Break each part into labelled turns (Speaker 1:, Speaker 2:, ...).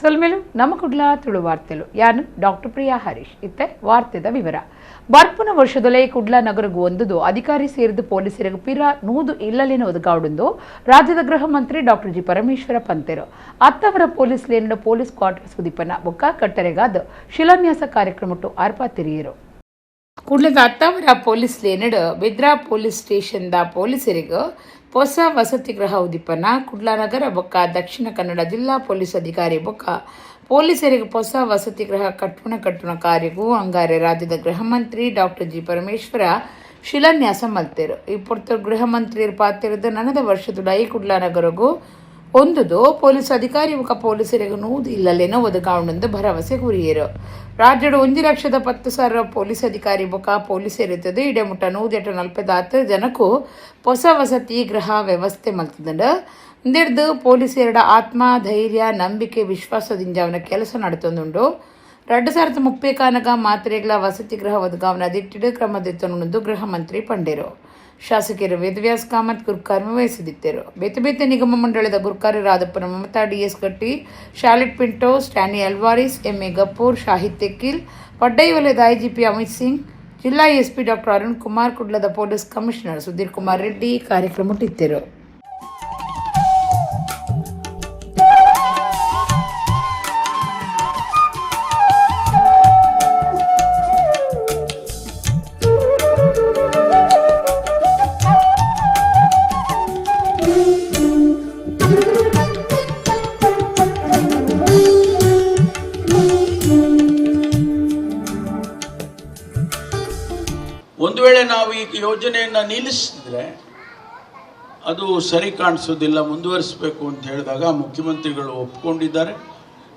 Speaker 1: ಸೊಲ್ಮೆಲು ನಮ್ಮ ಕುಡ್ಲ ತುಳು ವಾರ್ತೆಲು. ಯಾನು ಡಾಕ್ಟರ್ ಪ್ರಿಯಾ ಹರೀಶ್. ಇತ್ತೆ ವಾರ್ತೆದ ವಿವರ. ಬರ್ಪುನ ವರ್ಷದೊಲೆ ಕುಡ್ಲ ನಗರಗು ಒಂದುದು ಅಧಿಕಾರಿ ಸೇರಿದು ಪೊಲೀಸರಿಗೆ ಪಿರ 100 ಇಲ್ಲಲೇನ ಒದಗಾವುಡುಂದು ರಾಜ್ಯದ ಗೃಹ ಮಂತ್ರಿ ಡಾಕ್ಟರ್ ಜಿ ಪರಮೇಶ್ವರ ಪಂತೆರು. ಅತ್ತವರ ಪೊಲೀಸ್ ಲೇನ ಪೊಲೀಸ್ ಕ್ವಾರ್ಟರ್ಸ್ ಉದಿಪನ ಬೊಕ್ಕ ಕಟ್ಟರೆಗಾದ ಶಿಲಾನ್ಯಾಸ ಕಾರ್ಯಕ್ರಮಟ್ಟು ಆರ್ಪಾತಿರಿಯರು. ಕುಡ್ಲದ ಅತ್ತಾವರ ಪೊಲೀಸ್ ಲೇನಡ್ ಬೆದ್ರಾ ಪೊಲೀಸ್ ಸ್ಟೇಷನ್ the ಪೊಲೀಸರಿಗೆ ಹೊಸ ವಸತಿ ಗೃಹ ಉದಿಪನ, ಕುಡ್ಲ ನಗರ ಬೊಕ್ಕ ದಕ್ಷಿಣ ಕನ್ನಡ ಜಿಲ್ಲಾ ಪೊಲೀಸ್ ಅಧಿಕಾರಿ ಬೊಕ್ಕ ಪೊಲೀಸರಿಗೆ ಹೊಸ ವಸತಿ ಗೃಹ ಕಟ್ಟುಣ ಕಟ್ಟುಣ ಕಾರ್ಯಗೂ ಅಂಗಾರೆ ರಾಜ್ಯದ ಗೃಹ ಮಂತ್ರಿ ಡಾಕ್ಟರ್ ಜಿ ಪರಮೇಶ್ವರ ಶಿಲಾನ್ಯಾಸ ಮಲ್ತೇರು. ಈ ಪೊರ್ತು ಗೃಹ ಮಂತ್ರಿ ಪಾತಿರದ ನನದ ವರ್ಷದುಡೈ ಕುಡ್ಲ ನಗರಗೂ ಒಂದುದು ಪೊಲೀಸ್ ಅಧಿಕಾರಿ ಬೊಕ್ಕ ಪೊಲೀಸರಿಗೆ 100 ಇಲ್ಲಲೇನೋ ಒದಗಾವಣೆಂದು ಭರವಸೆ ಕೂರಿಯರು. ರಾಜ್ಯದ 1,10,000 ಪೊಲೀಸ್ ಅಧಿಕಾರಿ ಬೊಕ್ಕ ಪೊಲೀಸರಿರ್ತದೆ. ಇಡೆ ಮುಟ್ಟ 140 ಜನಕ್ಕೂ ಹೊಸ ವಸತಿ ಗೃಹ ವ್ಯವಸ್ಥೆ ಮಲ್ತದಂಡ. ಇಂದೆಡ್ದು ಪೊಲೀಸರ ಆತ್ಮ ಧೈರ್ಯ ನಂಬಿಕೆ ವಿಶ್ವಾಸದಿಂದ ಅವನ ಕೆಲಸ ನಡತೊಂದುಂಡು. 2030 ಕಾನಗ ಮಾತ್ರೆಗಳ ವಸತಿ ಗೃಹ ಒದಗಾವನ ದಿಟ್ಟಿಡು ಕ್ರಮದಿತ್ತನುಂದು ಗೃಹ ಮಂತ್ರಿ ಪಂಡೇರು. ಶಾಸಕರು ವೇದವ್ಯಾಸ್ ಕಾಮತ್ ಗುರ್ಕಾರ್ಮೆ ವಹಿಸಿದಿತ್ತರು. ಬೇತೆ ಬೇತೆ ನಿಗಮ ಮಂಡಳಿದ ಗುರ್ಕಾರ್ಯರಾದಪ್ಪನ ಮಮತಾ, ಡಿಎಸ್ ಗಟ್ಟಿ, ಶಾಲೆಟ್ ಪಿಂಟೋ, ಸ್ಟ್ಯಾನಿ ಅಲ್ವಾರಿಸ್, ಎಂಎ ಗಪೂರ್, ಶಾಹಿದ್ ತೆಕ್ಕಿಲ್, ಪಡ್ಡೈ ವಲಯದ ಐಜಿಪಿ ಅಮಿತ್ ಸಿಂಗ್, ಜಿಲ್ಲಾ ಎಸ್ಪಿ ಡಾಕ್ಟರ್ ಅರುಣ್ ಕುಮಾರ್, ಕುಡ್ಲದ ಪೊಲೀಸ್ ಕಮಿಷನರ್ ಸುಧೀರ್ ಕುಮಾರ್ ರೆಡ್ಡಿ ಕಾರ್ಯಕ್ರಮಟ್ಟಿದ್ದರು.
Speaker 2: ಒಂದು ವೇಳೆ ನಾವು ಈ ಯೋಜನೆಯನ್ನು ನಿಲ್ಲಿಸಿದ್ರೆ ಅದು ಸರಿ ಕಾಣಿಸೋದಿಲ್ಲ, ಮುಂದುವರಿಸಬೇಕು ಅಂತ ಹೇಳಿದಾಗ ಮುಖ್ಯಮಂತ್ರಿಗಳು ಒಪ್ಪಿಕೊಂಡಿದ್ದಾರೆ.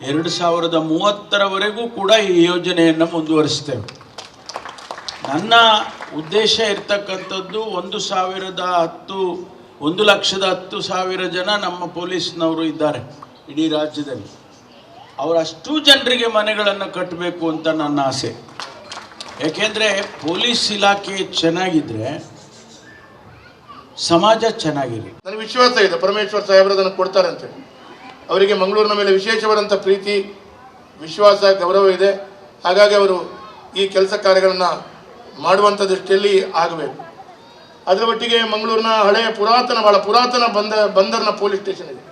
Speaker 2: 2030ರವರೆಗೂ ಕೂಡ ಈ ಯೋಜನೆಯನ್ನು ಮುಂದುವರಿಸ್ತೇವೆ. ನನ್ನ ಉದ್ದೇಶ ಇರ್ತಕ್ಕಂಥದ್ದು 1,10,000 ಜನ ನಮ್ಮ ಪೊಲೀಸ್ನವರು ಇದ್ದಾರೆ ಇಡೀ ರಾಜ್ಯದಲ್ಲಿ. ಅವರಷ್ಟು ಜನರಿಗೆ ಮನೆಗಳನ್ನು ಕಟ್ಟಬೇಕು ಅಂತ ನನ್ನ ಆಸೆ. ಏಕೆಂದರೆ ಪೊಲೀಸ್ ಇಲಾಖೆ ಚೆನ್ನಾಗಿದ್ದರೆ ಸಮಾಜ ಚೆನ್ನಾಗಿರುತ್ತೆ.
Speaker 3: ನನಗೆ ವಿಶ್ವಾಸ ಇದೆ ಪರಮೇಶ್ವರ್ ಸಾಹೇಬರು ಅದನ್ನು ಕೊಡ್ತಾರೆ ಅಂತೇಳಿ. ಅವರಿಗೆ ಮಂಗಳೂರಿನ ಮೇಲೆ ವಿಶೇಷವಾದಂಥ ಪ್ರೀತಿ, ವಿಶ್ವಾಸ, ಗೌರವ ಇದೆ. ಹಾಗಾಗಿ ಅವರು ಈ ಕೆಲಸ ಕಾರ್ಯಗಳನ್ನು ಮಾಡುವಂಥ ದೃಷ್ಟಿಯಲ್ಲಿ ಆಗಬೇಕು. ಅದರ ಒಟ್ಟಿಗೆ ಮಂಗಳೂರಿನ ಹಳೆಯ ಪುರಾತನ, ಭಾಳ ಪುರಾತನ ಬಂದರ್ನ ಪೊಲೀಸ್ ಸ್ಟೇಷನ್ ಇದೆ.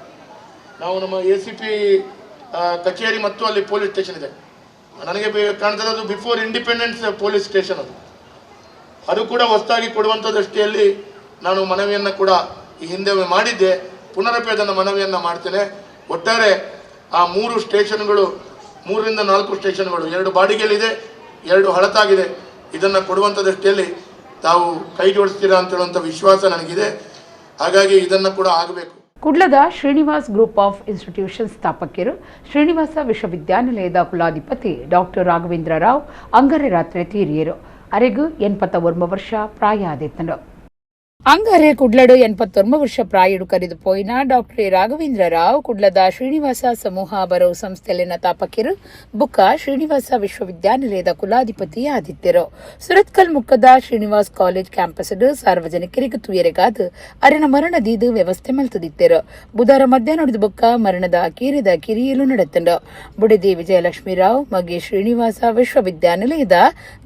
Speaker 3: ನಾವು ನಮ್ಮ ACP ಕಚೇರಿ ಮತ್ತು ಅಲ್ಲಿ ಪೊಲೀಸ್ ಸ್ಟೇಷನ್ ಇದೆ. ನನಗೆ ಕಾಣ್ತದೆ ಅದು before independence police station. ಅದು ಕೂಡ ಹೊಸದಾಗಿ ಕೊಡುವಂಥ ದೃಷ್ಟಿಯಲ್ಲಿ ನಾನು ಮನವಿಯನ್ನು ಕೂಡ ಈ ಹಿಂದೆ ಮಾಡಿದ್ದೆ. ಪುನರಪಿ ಅದನ್ನು ಮನವಿಯನ್ನು ಮಾಡ್ತೇನೆ. ಒಟ್ಟಾರೆ ಆ 3 ಸ್ಟೇಷನ್ಗಳು, 3ರಿಂದ 4 ಸ್ಟೇಷನ್ಗಳು, 2 ಬಾಡಿಗೆಯಲ್ಲಿದೆ, 2 ಹಳತಾಗಿದೆ. ಇದನ್ನು ಕೊಡುವಂಥ ದೃಷ್ಟಿಯಲ್ಲಿ ತಾವು ಕೈ ಜೋಡಿಸ್ತೀರಾ ಅಂತ ಹೇಳುವಂಥ ವಿಶ್ವಾಸ ನನಗಿದೆ. ಹಾಗಾಗಿ ಇದನ್ನು ಕೂಡ ಆಗಬೇಕು.
Speaker 1: ಕುಡ್ಲದ ಶ್ರೀನಿವಾಸ್ group of institution ಸ್ಥಾಪಕರು ಶ್ರೀನಿವಾಸ ವಿಶ್ವವಿದ್ಯಾನಿಲಯದ ಕುಲಾಧಿಪತಿ ಡಾಕ್ಟರ್ ರಾಘವೇಂದ್ರ ರಾವ್ ಅಂಗಾರೆ ರಾತ್ರಿ ತೀರಿಯರು. ಅರೆಗು 89 ವರ್ಷ ಪ್ರಾಯ ಆದಿತ್ತನು. ಅಂಗಾರೆ ಕುಡ್ಲಡು 89 ವರ್ಷ ಪ್ರಾಯಡು ಕರೆದು ಪೋಯಿನ ಡಾಕ್ಟರ್ ರಾಘವೇಂದ್ರ ರಾವ್ ಕುಡ್ಲದ ಶ್ರೀನಿವಾಸ ಸಮೂಹ ಬರವು ಸಂಸ್ಥೆಯಲ್ಲಿನ ತಾಪಕಿರು ಬುಕ್ಕ ಶ್ರೀನಿವಾಸ ವಿಶ್ವವಿದ್ಯಾನಿಲಯದ ಕುಲಾಧಿಪತಿ ಆದಿತ್ಯರು. ಸುರತ್ಕಲ್ ಮುಕ್ಕದ ಶ್ರೀನಿವಾಸ್ ಕಾಲೇಜ್ ಕ್ಯಾಂಪಸ್ ಸಾರ್ವಜನಿಕರಿಗೆ ತುಯರೆಗಾದ ಅರೆನ ಮರಣದೀದು ವ್ಯವಸ್ಥೆ ಮಲ್ತದಿತ್ತರು. ಬುಧವಾರ ಮಧ್ಯಾಹ್ನದ ಬುಕ್ಕ ಮರಣದ ಅಕೀರಿದ ಕಿರಿಯಲು ನಡೆತಂಡು. ಬುಡಿದಿ ವಿಜಯಲಕ್ಷ್ಮೀ ರಾವ್ ಮಗೆ ಶ್ರೀನಿವಾಸ ವಿಶ್ವವಿದ್ಯಾನಿಲಯದ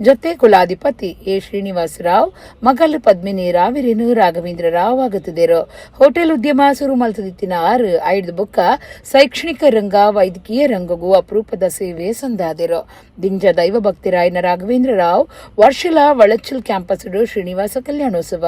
Speaker 1: ಜೊತೆ ಕುಲಾಧಿಪತಿ ಎ ಶ್ರೀನಿವಾಸ ರಾವ್, ಮಗಲ್ ಪದ್ಮಿನಿ ರಾವಿರೇನು ರಾಘವೇಂದ್ರ ರಾವ್ ಆಗುತ್ತಿದ್ದರು. ಹೋಟೆಲ್ ಉದ್ಯಮ ಸುರು ಮಲ್ತದಿತ್ತಿನ 6 5 ಬೊಕ್ಕ ಶೈಕ್ಷಣಿಕ ರಂಗ, ವೈದ್ಯಕೀಯ ರಂಗಗೂ ಅಪರೂಪದ ಸೇವೆ ಸಂದಾದಿರು. ದಿಂಜ ದೈವ ಭಕ್ತಿರಾಯನ ರಾಘವೇಂದ್ರ ರಾವ್ ವರ್ಷಲ ವಳಚಲ್ ಕ್ಯಾಂಪಸ್ ಶ್ರೀನಿವಾಸ ಕಲ್ಯಾಣೋತ್ಸವ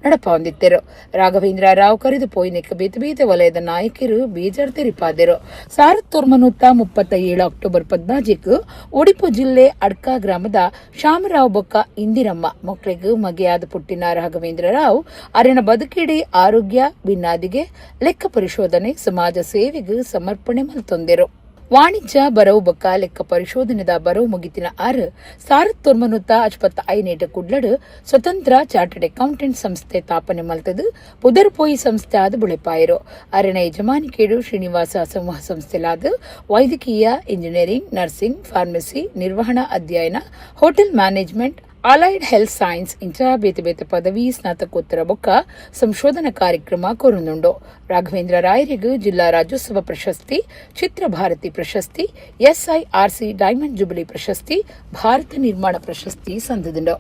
Speaker 1: ನಡಪೊಂದಿತ್ತರು. ರಾಘವೇಂದ್ರ ರಾವ್ ಕರೆದು ಪೋಯಿನೆಕ್ ಬೇತೆ ಬೇತೆ ವಲಯದ ನಾಯಕರು ಬೇಜಾರ್ ತೆರಿಪಾದರು. 1937 ಅಕ್ಟೋಬರ್ 14 ಒಡಿಪು ಜಿಲ್ಲೆ ಅಡ್ಕಾ ಗ್ರಾಮದ ಶಾಮರಾವ್ ಬೊಕ್ಕ ಇಂದಿರಮ್ಮ ಮಕ್ಕಳಿಗೆ ಮಗೆಯಾದ ಪುಟ್ಟಿನ ರಾಘವೇಂದ್ರ ರಾವ್ ಅರೆನ ಬದುಕಿಡಿ ಆರೋಗ್ಯ, ಬಿನ್ನಾದಿಗೆ, ಲೆಕ್ಕ ಪರಿಶೋಧನೆ, ಸಮಾಜ ಸೇವೆಗೆ ಸಮರ್ಪಣೆ ಮಲ್ತೊಂದೆರು. ವಾಣಿಜ್ಯ ಬರವು ಬೊಕ್ಕ ಲೆಕ್ಕ ಪರಿಶೋಧನೆದ ಬರವು ಮುಗಿತಿನ 6 1955 ಕುಡ್ಲಡು ಸ್ವತಂತ್ರ ಚಾರ್ಟರ್ಡ್ ಅಕೌಂಟೆಂಟ್ ಸಂಸ್ಥೆ ತಾಪನೆ ಮಲ್ತದು ಪುದರ್ಪೋಯಿ ಸಂಸ್ಥೆ ಆದ ಬುಳೆಪಾಯರು. ಅರೆನ ಯಜಮಾನಿಕೇಡು ಶ್ರೀನಿವಾಸ ಸಮೂಹ ಸಂಸ್ಥೆಲಾದ ವೈದ್ಯಕೀಯ, engineering, nursing, pharmacy, ನಿರ್ವಹಣಾ ಅಧ್ಯಯನ, hotel management, Allied health science ಇಂಚ ಬೇತೆ ಬೇತೆ ಪದವಿ ಸ್ನಾತಕೋತ್ತರ ಬೊಕ್ಕ ಸಂಶೋಧನಾ ಕಾರ್ಯಕ್ರಮ ಕೊರೊಂದುಂಡು. ರಾಘವೇಂದ್ರ ರಾಯರಿಗೂ ಜಿಲ್ಲಾ ರಾಜ್ಯೋತ್ಸವ ಪ್ರಶಸ್ತಿ, ಚಿತ್ರಭಾರತಿ ಪ್ರಶಸ್ತಿ, SIRC diamond jubilee ಪ್ರಶಸ್ತಿ, ಭಾರತ ನಿರ್ಮಾಣ ಪ್ರಶಸ್ತಿ ಸಂದಿದುಂಡು.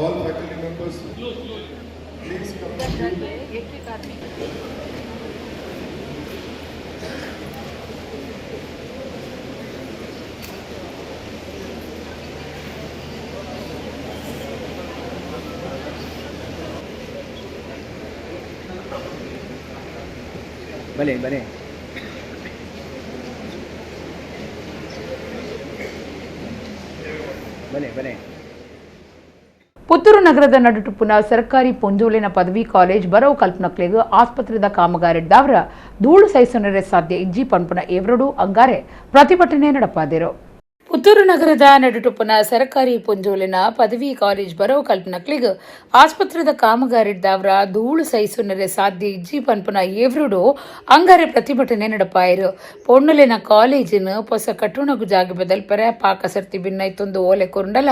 Speaker 4: All faculty members, please come.
Speaker 5: Bale, bale. Bale, bale.
Speaker 1: Puttur ನಗರದ ನಡುಟುಪ್ಪುನ ಸರ್ಕಾರಿ ಪೊಂಜೋಲಿನ ಪದವಿ ಕಾಲೇಜ್ ಬರವು ಕಲ್ಪನಕ್ಲೆಗ್ ಆಸ್ಪತ್ರೆದ ಕಾಮಗಾರಿದ್ದಾವರ ಧೂಳು ಸಹಿಸನರೆ ಸಾಧ್ಯ ಇಜ್ಜಿ ಪನ್ಪುನ ಎವರಡು ಅಂಗಾರೆ ಪ್ರತಿಭಟನೆ ನಡಪಾದಿರು. ಪುತ್ತೂರು ನಗರದ ನಡುಟುಪ್ಪುನ ಸರ್ಕಾರಿ ಪೊಂಜೋಲಿನ ಪದವಿ ಕಾಲೇಜ್ ಬರವು ಕಲ್ಪನಕ್ಲೆಗ್ ಆಸ್ಪತ್ರೆದ ಕಾಮಗಾರಿದ್ದಾವರ ಧೂಳು ಸಹಿಸುನರೆ ಸಾಧ್ಯ ಇಜ್ಜಿ ಪನ್ಪುನ ಎವರಡು ಅಂಗಾರೆ ಪ್ರತಿಭಟನೆ ನಡಪಾಯರು. ಪೊಣ್ಣುಲಿನ ಕಾಲೇಜಿನ ಪೊಸ ಕಟ್ಟುಣಗು ಜಾಗ ಬದಲ್ಪರೆ ಪಾಕ ಸರ್ತಿ ಭಿನ್ನೈತೊಂದು ಓಲೆ ಕೊರಂಡಲ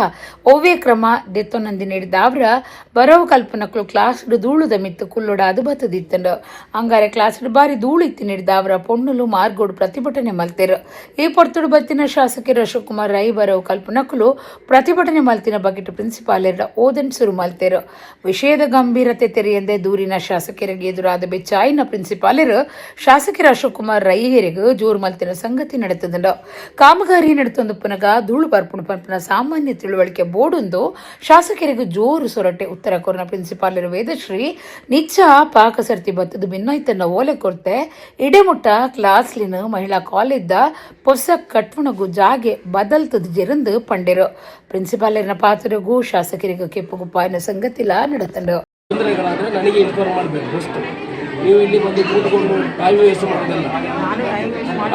Speaker 1: ಒವ್ವೇ ಕ್ರಮ ದೆತ್ತೊನಂದಿ ನೀಡಿದಾವ್ರ ಬರವು ಕಲ್ಪನಕ್ಲು ಕ್ಲಾಸ್ ಧೂಳುದ ಮಿತ್ತು ಕುಲ್ಲೊಡಾದು ಬತ್ತದಿತ್ತಂಡು. ಅಂಗಾರೆ ಕ್ಲಾಸ್ ಬಾರಿ ಧೂಳು ಇತ್ತು ನೀಡಿದಾವ್ರ ಪೊಣ್ಣುಲು ಮಾರ್ಗೋಡು ಪ್ರತಿಭಟನೆ ಮಲ್ತೆರು. ಈ ಪೊರ್ತುಡು ಬತ್ತಿನ ಶಾಸಕರ ಅಶೋಕ್ ಕುಮಾರ್ ರೈ ಬರವು ಕಲ್ಪನಕ್ಲು ಪ್ರತಿಭಟನೆ ಮಲ್ತಿನ ಬಗೆಟ್ ಪ್ರಿನ್ಸಿಪಾಲರ ಓದನ್ ಸುರು ಮಲ್ತೆರು. ವಿಷಯದ ಗಂಭೀರತೆ ತೆರೆಯಂದೆ ದೂರಿನ ಶಾಸಕರಿಗೆ ಎದುರಾದ ಬೆಚ್ಚಾಯಿನ ಪ್ರಿನ್ಸಿಪಾಲರು ಶಾಸಕರ ಅಶೋಕ್ ಕುಮಾರ್ ರೈಯರಿಗೆ ಜೋರು ಮಲ್ತಿನ ಸಂಗತಿ ನಡೆತದಂಡು. ಕಾಮಗಾರಿ ನಡೆತೊಂದು ಪುನಗ ಧೂಳು ಬರ್ಪುಣ ಪನ್ಪುನ ಸಾಮಾನ್ಯ ತಿಳುವಳಿಕೆ ಬೋರ್ಡೊಂದು ಶಾಸಕರಿಗೆ ಜೋರು ಸೊರಟೆ ಉತ್ತರ ಕೊರನ ಪ್ರಿನ್ಸಿಪಾಲರು ವೇದಶ್ರೀ ನಿಚ್ಚ ಪಾಕ ಸರ್ತಿ ಬತ್ತದು ಭಿನ್ನೈತನ್ನ ಓಲೆ ಕೊರ್ತೆ ಇಡೆಮುಟ್ಟ ಕ್ಲಾಸ್ಲಿನ ಮಹಿಳಾ ಕಾಲೇಜ್ದ ಪೊಸ ಕಟ್ವಣಗು ಜಾಗೆ ಬದಲ್ತದ ಜೆರಂದು ಪಂಡೆರು. ಪ್ರಿನ್ಸಿಪಾಲರಿನ ಪಾತ್ರಗೂ ಶಾಸಕರಿಗೆ ಕೆಪ್ಪುಗುಪ್ಪಾಯಿನ ಸಂಗತಿಲ ನಡತಂಡು.
Speaker 6: ತೊಂದರೆಗಳಾದರೆ ನನಗೆ ಇನ್ಫಾರ್ಮ್ ಮಾಡಬೇಕು ಫಸ್ಟ್. ನೀವು ಇಲ್ಲಿ ಬಂದು ಕೂತ್ಕೊಂಡು ಟೈಮ್ ವೇಸ್ಟ್ ಮಾಡೋದಲ್ಲ.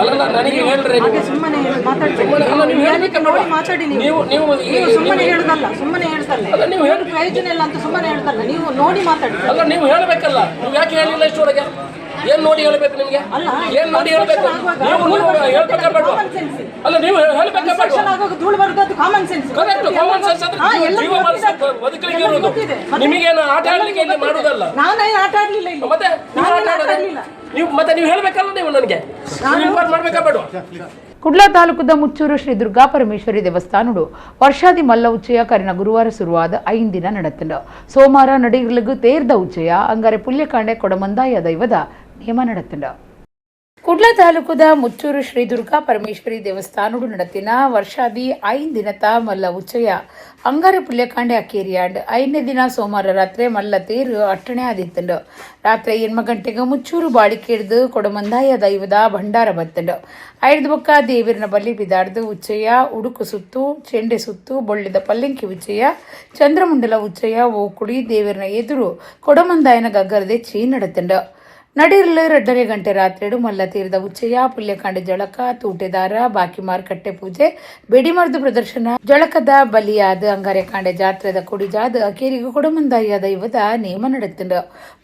Speaker 6: ಅಲ್ಲಲ್ಲ, ನನಗೆ ಹೇಳ್ರಿ ನೀವು.
Speaker 7: ಸುಮ್ಮನೆ ಮಾತಾಡ್ತೀರಿ.
Speaker 6: ಸುಮ್ಮನೆ ಅಲ್ಲ, ನೀವು ಹೇಳ್ಬೇಕಲ್ವಾ?
Speaker 7: ನೋಡಿ ಮಾತಾಡಿ ನೀವು.
Speaker 6: ನೀವು ನೀವು
Speaker 7: ನೀವು ಸುಮ್ಮನೆ ಹೇಳುದಲ್ಲ, ಸುಮ್ಮನೆ ಹೇಳ್ತಲ್ಲ.
Speaker 6: ಅಲ್ಲ, ನೀವು ಹೇಳಿ.
Speaker 7: ಪ್ರಯೋಜನ ಇಲ್ಲ ಅಂತ ಸುಮ್ಮನೆ ಹೇಳ್ತಲ್ಲ, ನೀವು ನೋಡಿ ಮಾತಾಡಿ.
Speaker 6: ಅಲ್ಲ, ನೀವು ಹೇಳಬೇಕಲ್ಲ. ನೀವು ಯಾಕೆ ಹೇಳಿಲ್ಲ ಇಷ್ಟೊಳಗೆ? ಏನ್ ನೋಡಿ ಹೇಳ್ಬೇಕು ನಿಮ್ಗೆ?
Speaker 7: ಅಲ್ಲ,
Speaker 6: ಏನ್ ನೋಡಿ ಹೇಳ್ಬೇಕು?
Speaker 7: ಆಗುವಾಗ
Speaker 6: ನೀವು
Speaker 7: ಧೂಳು
Speaker 6: ನೀವು
Speaker 7: ಬರ್ತದೆ,
Speaker 6: ಹೇಳ್ಬೇಕಾ ಬೇಡ್ವಾ?
Speaker 7: Common sense.
Speaker 6: ಅಲ್ಲ, ನೀವು ಹೇಳ್ಬೇಕಾ ಬೇಡ್ವಾ?
Speaker 7: ಕನ್ಸ್ಟ್ರಕ್ಷನ್ ಆಗುವಾಗ ಧೂಳು ಬರುದು ಅದು common sense.
Speaker 6: Correct, common sense ಅಂದ್ರೆ ಜೀವ ಬದುಕಲಿಕ್ಕೆ ಇರೋದು. ನಿಮಗೇನು ಆಟ ಆಡ್ಲಿಕ್ಕೆ ಇಲ್ಲಿ ಮಾಡುದಲ್ಲ.
Speaker 7: ನಾನೇನು ಆಟ ಆಡ್ಲಿಲ್ಲ ಇಲ್ಲಿ.
Speaker 6: ಮತ್ತೆ ನೀವು ಆಟ
Speaker 7: ನಾನೇನು ಆಟ
Speaker 6: ಆಡೋದು?
Speaker 7: ಆಡ್ಲಿಲ್ಲ.
Speaker 6: ನೀವು ಮತ್ತೆ ನೀವು ಹೇಳ್ಬೇಕಲ್ಲ, ನೀವು ನನಗೆ ಇನ್ಫಾರ್ಮ್ ಮಾಡ್ಬೇಕಾ ಬೇಡ್ವಾ?
Speaker 1: ಕುಡ್ಲ ತಾಲೂಕುದ ಮುಚ್ಚೂರು ಶ್ರೀ ದುರ್ಗಾ ಪರಮೇಶ್ವರಿ ದೇವಸ್ಥಾನಡು ವರ್ಷಾದಿ ಮಲ್ಲ ಉಚ್ಚಯ ಕರಿನ ಗುರುವಾರ ಶುರುವಾದ 5 ದಿನ ನಡೆತಂಡು. ಸೋಮವಾರ ನಡಿಗಲಿಗೂ ತೇರ್ದ ಉಚ್ಚಯ ಅಂಗಾರೆ ಪುಲ್ಯಕಾಂಡೆ ಕೊಡಮಂದಾಯ ದೈವದ ನೇಮ ನಡೆತಂಡು. ಕುಡ್ಲ ತಾಲೂಕುದ ಮುಚ್ಚೂರು ಶ್ರೀ ದುರ್ಗಾ ಪರಮೇಶ್ವರಿ ದೇವಸ್ಥಾನಡು ನಡತಿನ ವರ್ಷಾದಿ 5 ದಿನತ ಮಲ್ಲ ಉಚ್ಚಯ ಅಂಗಾರೆ ಪುಲ್ಯಕಾಂಡೆ ಅಕ್ಕೇರಿಯಾಂಡ್ 5ನೇ ದಿನ ಸೋಮವಾರ ರಾತ್ರಿ ಮಲ್ಲ ತೇರು ಅಟ್ಟಣೆ ಆದಿತ್ತಂಡು. ರಾತ್ರಿ 8 ಗಂಟೆಗೆ ಮುಚ್ಚೂರು ಬಾಳಿಕೆಡ್ದು ಕೊಡಮಂದಾಯ ದೈವದ ಭಂಡಾರ ಬತ್ತಂಡು. ಐದು ಬೊಕ್ಕ ದೇವಿರನ ಬಲಿ ಬಿದಾಡ್ದು ಉಚ್ಚಯ ಉಡುಕು ಸುತ್ತು ಚೆಂಡೆ ಸುತ್ತು ಬೊಳ್ಳಿದ ಪಲ್ಲಂಕಿ ಉಚ್ಚಯ ಚಂದ್ರಮಂಡಲ ಉಚ್ಚಯ ಓಕುಳಿ ದೇವಿರನ ಎದುರು ಕೊಡಮಂದಾಯನ ಗಗ್ಗರದೆ ಚೀ ನಡತಂಡು. ನಡಿರ್ಲು 2:30 ಗಂಟೆ ರಾತ್ರಿಡು ಮಲ್ಲ ತೀರದ ಉಚ್ಚಯ, ಪುಲ್ಯಕಾಂಡೆ ಜಳಕ, ತೂಟೆದಾರ, ಬಾಕಿಮಾರ್ ಕಟ್ಟೆ ಪೂಜೆ, ಬೆಡಿಮರ್ದು ಪ್ರದರ್ಶನ, ಜಳಕದ ಬಲಿಯಾದ ಅಂಗಾರೆ ಕಾಂಡೆ ಜಾತ್ರೆದ ಕೊಡಿಜಾದ ಅಕೇರಿಗೂ ಕೊಡಮಂದಾಯ ದೈವದ ನೇಮ ನಡೆತುಂಡು.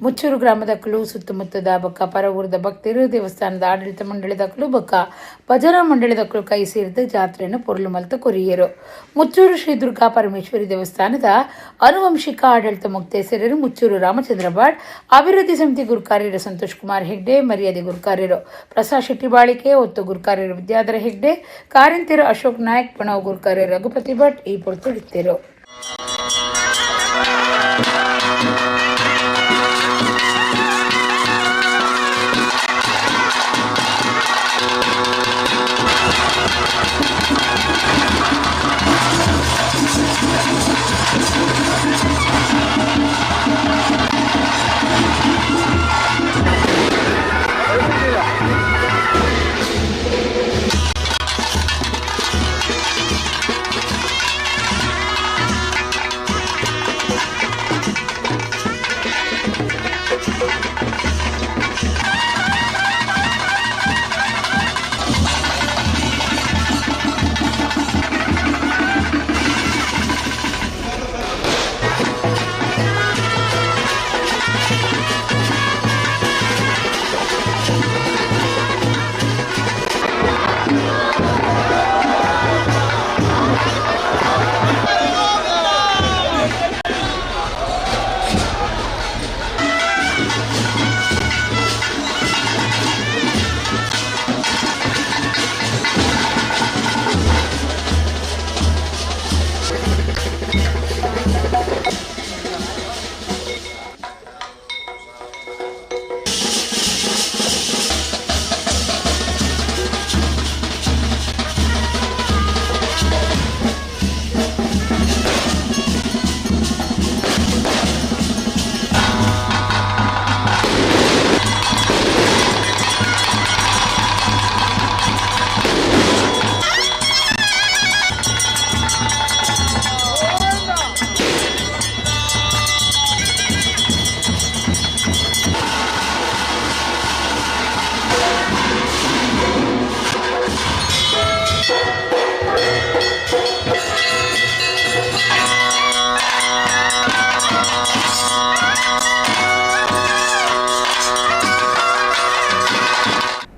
Speaker 1: ಮುಚ್ಚೂರು ಗ್ರಾಮದ ಕುಲು, ಸುತ್ತಮುತ್ತದ ಬೊಕ್ಕ ಪರವೂರದ ಭಕ್ತರು, ದೇವಸ್ಥಾನದ ಆಡಳಿತ ಮಂಡಳಿದ ಕುಲು ಬೊಕ್ಕ ಭಜನಾ ಮಂಡಳಿದ ಕುಲು ಕೈ ಸೇರಿದ ಜಾತ್ರೆಯನ್ನು ಪೊರ್ಲು ಮಲ್ತ ಕೊರಿಯರು. ಮುಚ್ಚೂರು ಶ್ರೀ ದುರ್ಗಾ ಪರಮೇಶ್ವರಿ ದೇವಸ್ಥಾನದ ಅನುವಂಶಿಕ ಆಡಳಿತ ಮುಕ್ತೇಸರರು ಮುಚ್ಚೂರು ರಾಮಚಂದ್ರ ಭಟ್, ಅಭಿವೃದ್ಧಿ ಸಮಿತಿ ಗುರುಕಾರ್ಯರು ಸಂತೋಷ್ ಕುಮಾರ್ ಹೆಗ್ಡೆ, ಮರ್ಯಾದೆ ಗುರುಕಾರ್ಯರು ಪ್ರಸಾದ್ ಶೆಟ್ಟಿ ಬಾಳಿಕೆ, ಒತ್ತು ಗುರುಕಾರ್ಯರು ವಿದ್ಯಾಧರ ಹೆಗ್ಡೆ, ಕಾರಂತಿರು ಅಶೋಕ್ ನಾಯಕ್, ಪ್ರಣವ್ ಗುರುಕಾರ್ಯ ರಘುಪತಿ ಭಟ್ ಈ ಪೊರ್ತುಡಿತ್ತಿರು.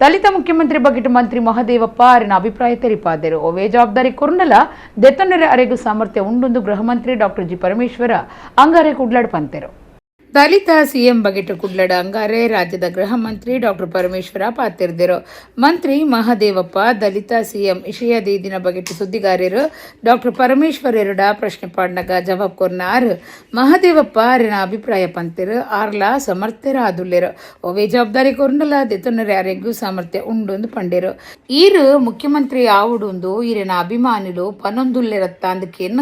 Speaker 1: ದಲಿತ ಮುಖ್ಯಮಂತ್ರಿ ಬಗೆಟ್ ಮಂತ್ರಿ ಮಹದೇವಪ್ಪ ಅರಿನ ಅಭಿಪ್ರಾಯ ತೆರಿಪಾದರು. ಒವೇ ಜವಾಬ್ದಾರಿ ಕೊರ್ನಲ ದೆತ್ತೊನ್ನೆರೆ ಅರೆಗು ಸಾಮರ್ಥ್ಯ ಉಂಡೊಂದು ಗೃಹ ಮಂತ್ರಿ ಡಾಕ್ಟರ್ ಜಿ ಪರಮೇಶ್ವರ ಅಂಗಾರೆ ಕುಡ್ಲಾಡ್ ಪಂತೆರು. ದಲಿತ ಸಿಎಂ ಬಗೆಟ್ ಕುಡ್ಲಡ ಅಂಗಾರೆ ರಾಜ್ಯದ ಗೃಹ ಮಂತ್ರಿ ಡಾಕ್ಟರ್ ಪರಮೇಶ್ವರ ಪಾತಿರ್ದಿರು. ಮಂತ್ರಿ ಮಹದೇವಪ್ಪ ದಲಿತ ಸಿಎಂ ಇಷಯ ದೇದಿನ ಬಗೆಟ್ ಸುದ್ದಿಗಾರರು ಡಾಕ್ಟರ್ ಪರಮೇಶ್ವರರುಡ ಪ್ರಶ್ನೆ ಪಾಡ್ನಗ ಜವಾಬ್ ಕೊರ್ನಾರ್. ಮಹದೇವಪ್ಪ ಅರಿನ ಅಭಿಪ್ರಾಯ ಪಂತಿರು ಆರ್ಲ ಸಮರ್ಥರ ಆದುಲ್ಲೆರು. ಒವೇ ಜವಾಬ್ದಾರಿ ಕೊರ್ನಲ ದೆತ್ತೊನ್ನರೆ ಅರೆಗೂ ಸಾಮರ್ಥ್ಯ ಉಂಡೊಂದು ಪಂಡೆರು. ಈರು ಮುಖ್ಯಮಂತ್ರಿ ಆವುಡುಂದು ಈರಿನ ಅಭಿಮಾನಿಲು ಪನೊಂದುಲ್ಲೆರತ್ತ ಅಂದಕ್ಕೆ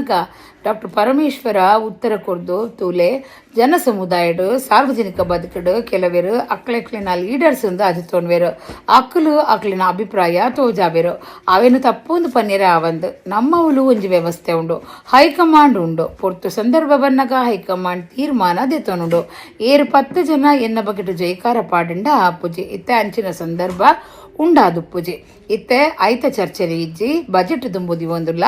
Speaker 1: ಡಾಕ್ಟರ್ ಪರಮೇಶ್ವರ ಉತ್ತರ ಕೊರ್ದು ತೂಲೆ ಜನ ಸಮುದಾಯಡು ಸಾರ್ವಜನಿಕ ಬದುಕಡು ಕೆಲವರು ಅಕ್ಲೆಕ್ಲಿನ ಲೀಡರ್ಸ್ ಒಂದು ಅಜತೋನ್ವೇರು ಅಕ್ಕಲು ಅಕ್ಲಿನ ಅಭಿಪ್ರಾಯ ತೋಜಾಬೇರು ಅವೇನು ತಪ್ಪೊಂದು ಪನ್ನೀರ ಆವಂದು. ನಮ್ಮವುಲು ಒಂಜಿ ವ್ಯವಸ್ಥೆ ಉಂಡು, ಹೈಕಮಾಂಡ್ ಉಂಡು. ಪೊರ್ತು ಸಂದರ್ಭ ಬನ್ನಗ ಹೈಕಮಾಂಡ್ ತೀರ್ಮಾನ ದೆತೊನುಂಡು. ಏರು 10 ಜನ ಎನ್ನ ಬಗೆಟ್ ಜೈಕಾರ ಪಾಡುಂಡ ಪೂಜೆ ಇತ್ತೆ ಅಂಚಿನ ಸಂದರ್ಭ ಉಂಡಾದುಪ್ಪುಜಿ. ಇತ್ತೆ ಐತ ಚರ್ಚೆಲಿ ಇಜ್ಜಿ ಬಜೆಟ್ ದುಂಬುದಿ ಒಂದುಲ್ಲ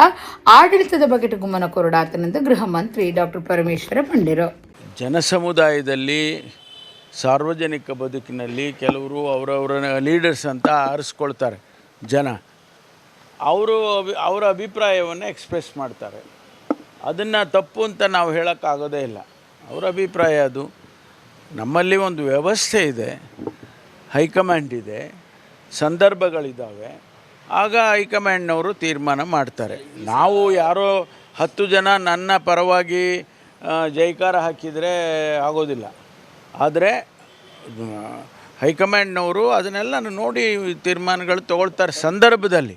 Speaker 1: ಆಡಳಿತದ ಬಗೆಟ್ ಗುಮ್ಮನ ಕೊರಡಾತನಂದು ಗೃಹ ಮಂತ್ರಿ ಡಾಕ್ಟರ್ ಪರಮೇಶ್ವರ ಪಂಡಿರು.
Speaker 2: ಜನಸಮುದಾಯದಲ್ಲಿ ಸಾರ್ವಜನಿಕ ಬದುಕಿನಲ್ಲಿ ಕೆಲವರು ಅವರವರ ಲೀಡರ್ಸ್ ಅಂತ ಆರಿಸ್ಕೊಳ್ತಾರೆ. ಜನ ಅವರು ಅವರ ಅಭಿಪ್ರಾಯವನ್ನು ಎಕ್ಸ್ಪ್ರೆಸ್ ಮಾಡ್ತಾರೆ. ಅದನ್ನು ತಪ್ಪು ಅಂತ ನಾವು ಹೇಳೋಕ್ಕಾಗೋದೇ ಇಲ್ಲ. ಅವರ ಅಭಿಪ್ರಾಯ ಅದು. ನಮ್ಮಲ್ಲಿ ಒಂದು ವ್ಯವಸ್ಥೆ ಇದೆ, ಹೈಕಮಾಂಡ್ ಇದೆ, ಸಂದರ್ಭಗಳಿದ್ದಾವೆ. ಆಗ ಹೈಕಮಾಂಡ್ನವರು ತೀರ್ಮಾನ ಮಾಡ್ತಾರೆ. ನಾವು ಯಾರೋ 10 ಜನ ನನ್ನ ಪರವಾಗಿ ಜೈಕಾರ ಹಾಕಿದರೆ ಆಗೋದಿಲ್ಲ. ಆದರೆ ಹೈಕಮಾಂಡ್ನವರು ಅದನ್ನೆಲ್ಲ ನೋಡಿ ತೀರ್ಮಾನಗಳು ತೊಗೊಳ್ತಾರೆ ಸಂದರ್ಭದಲ್ಲಿ.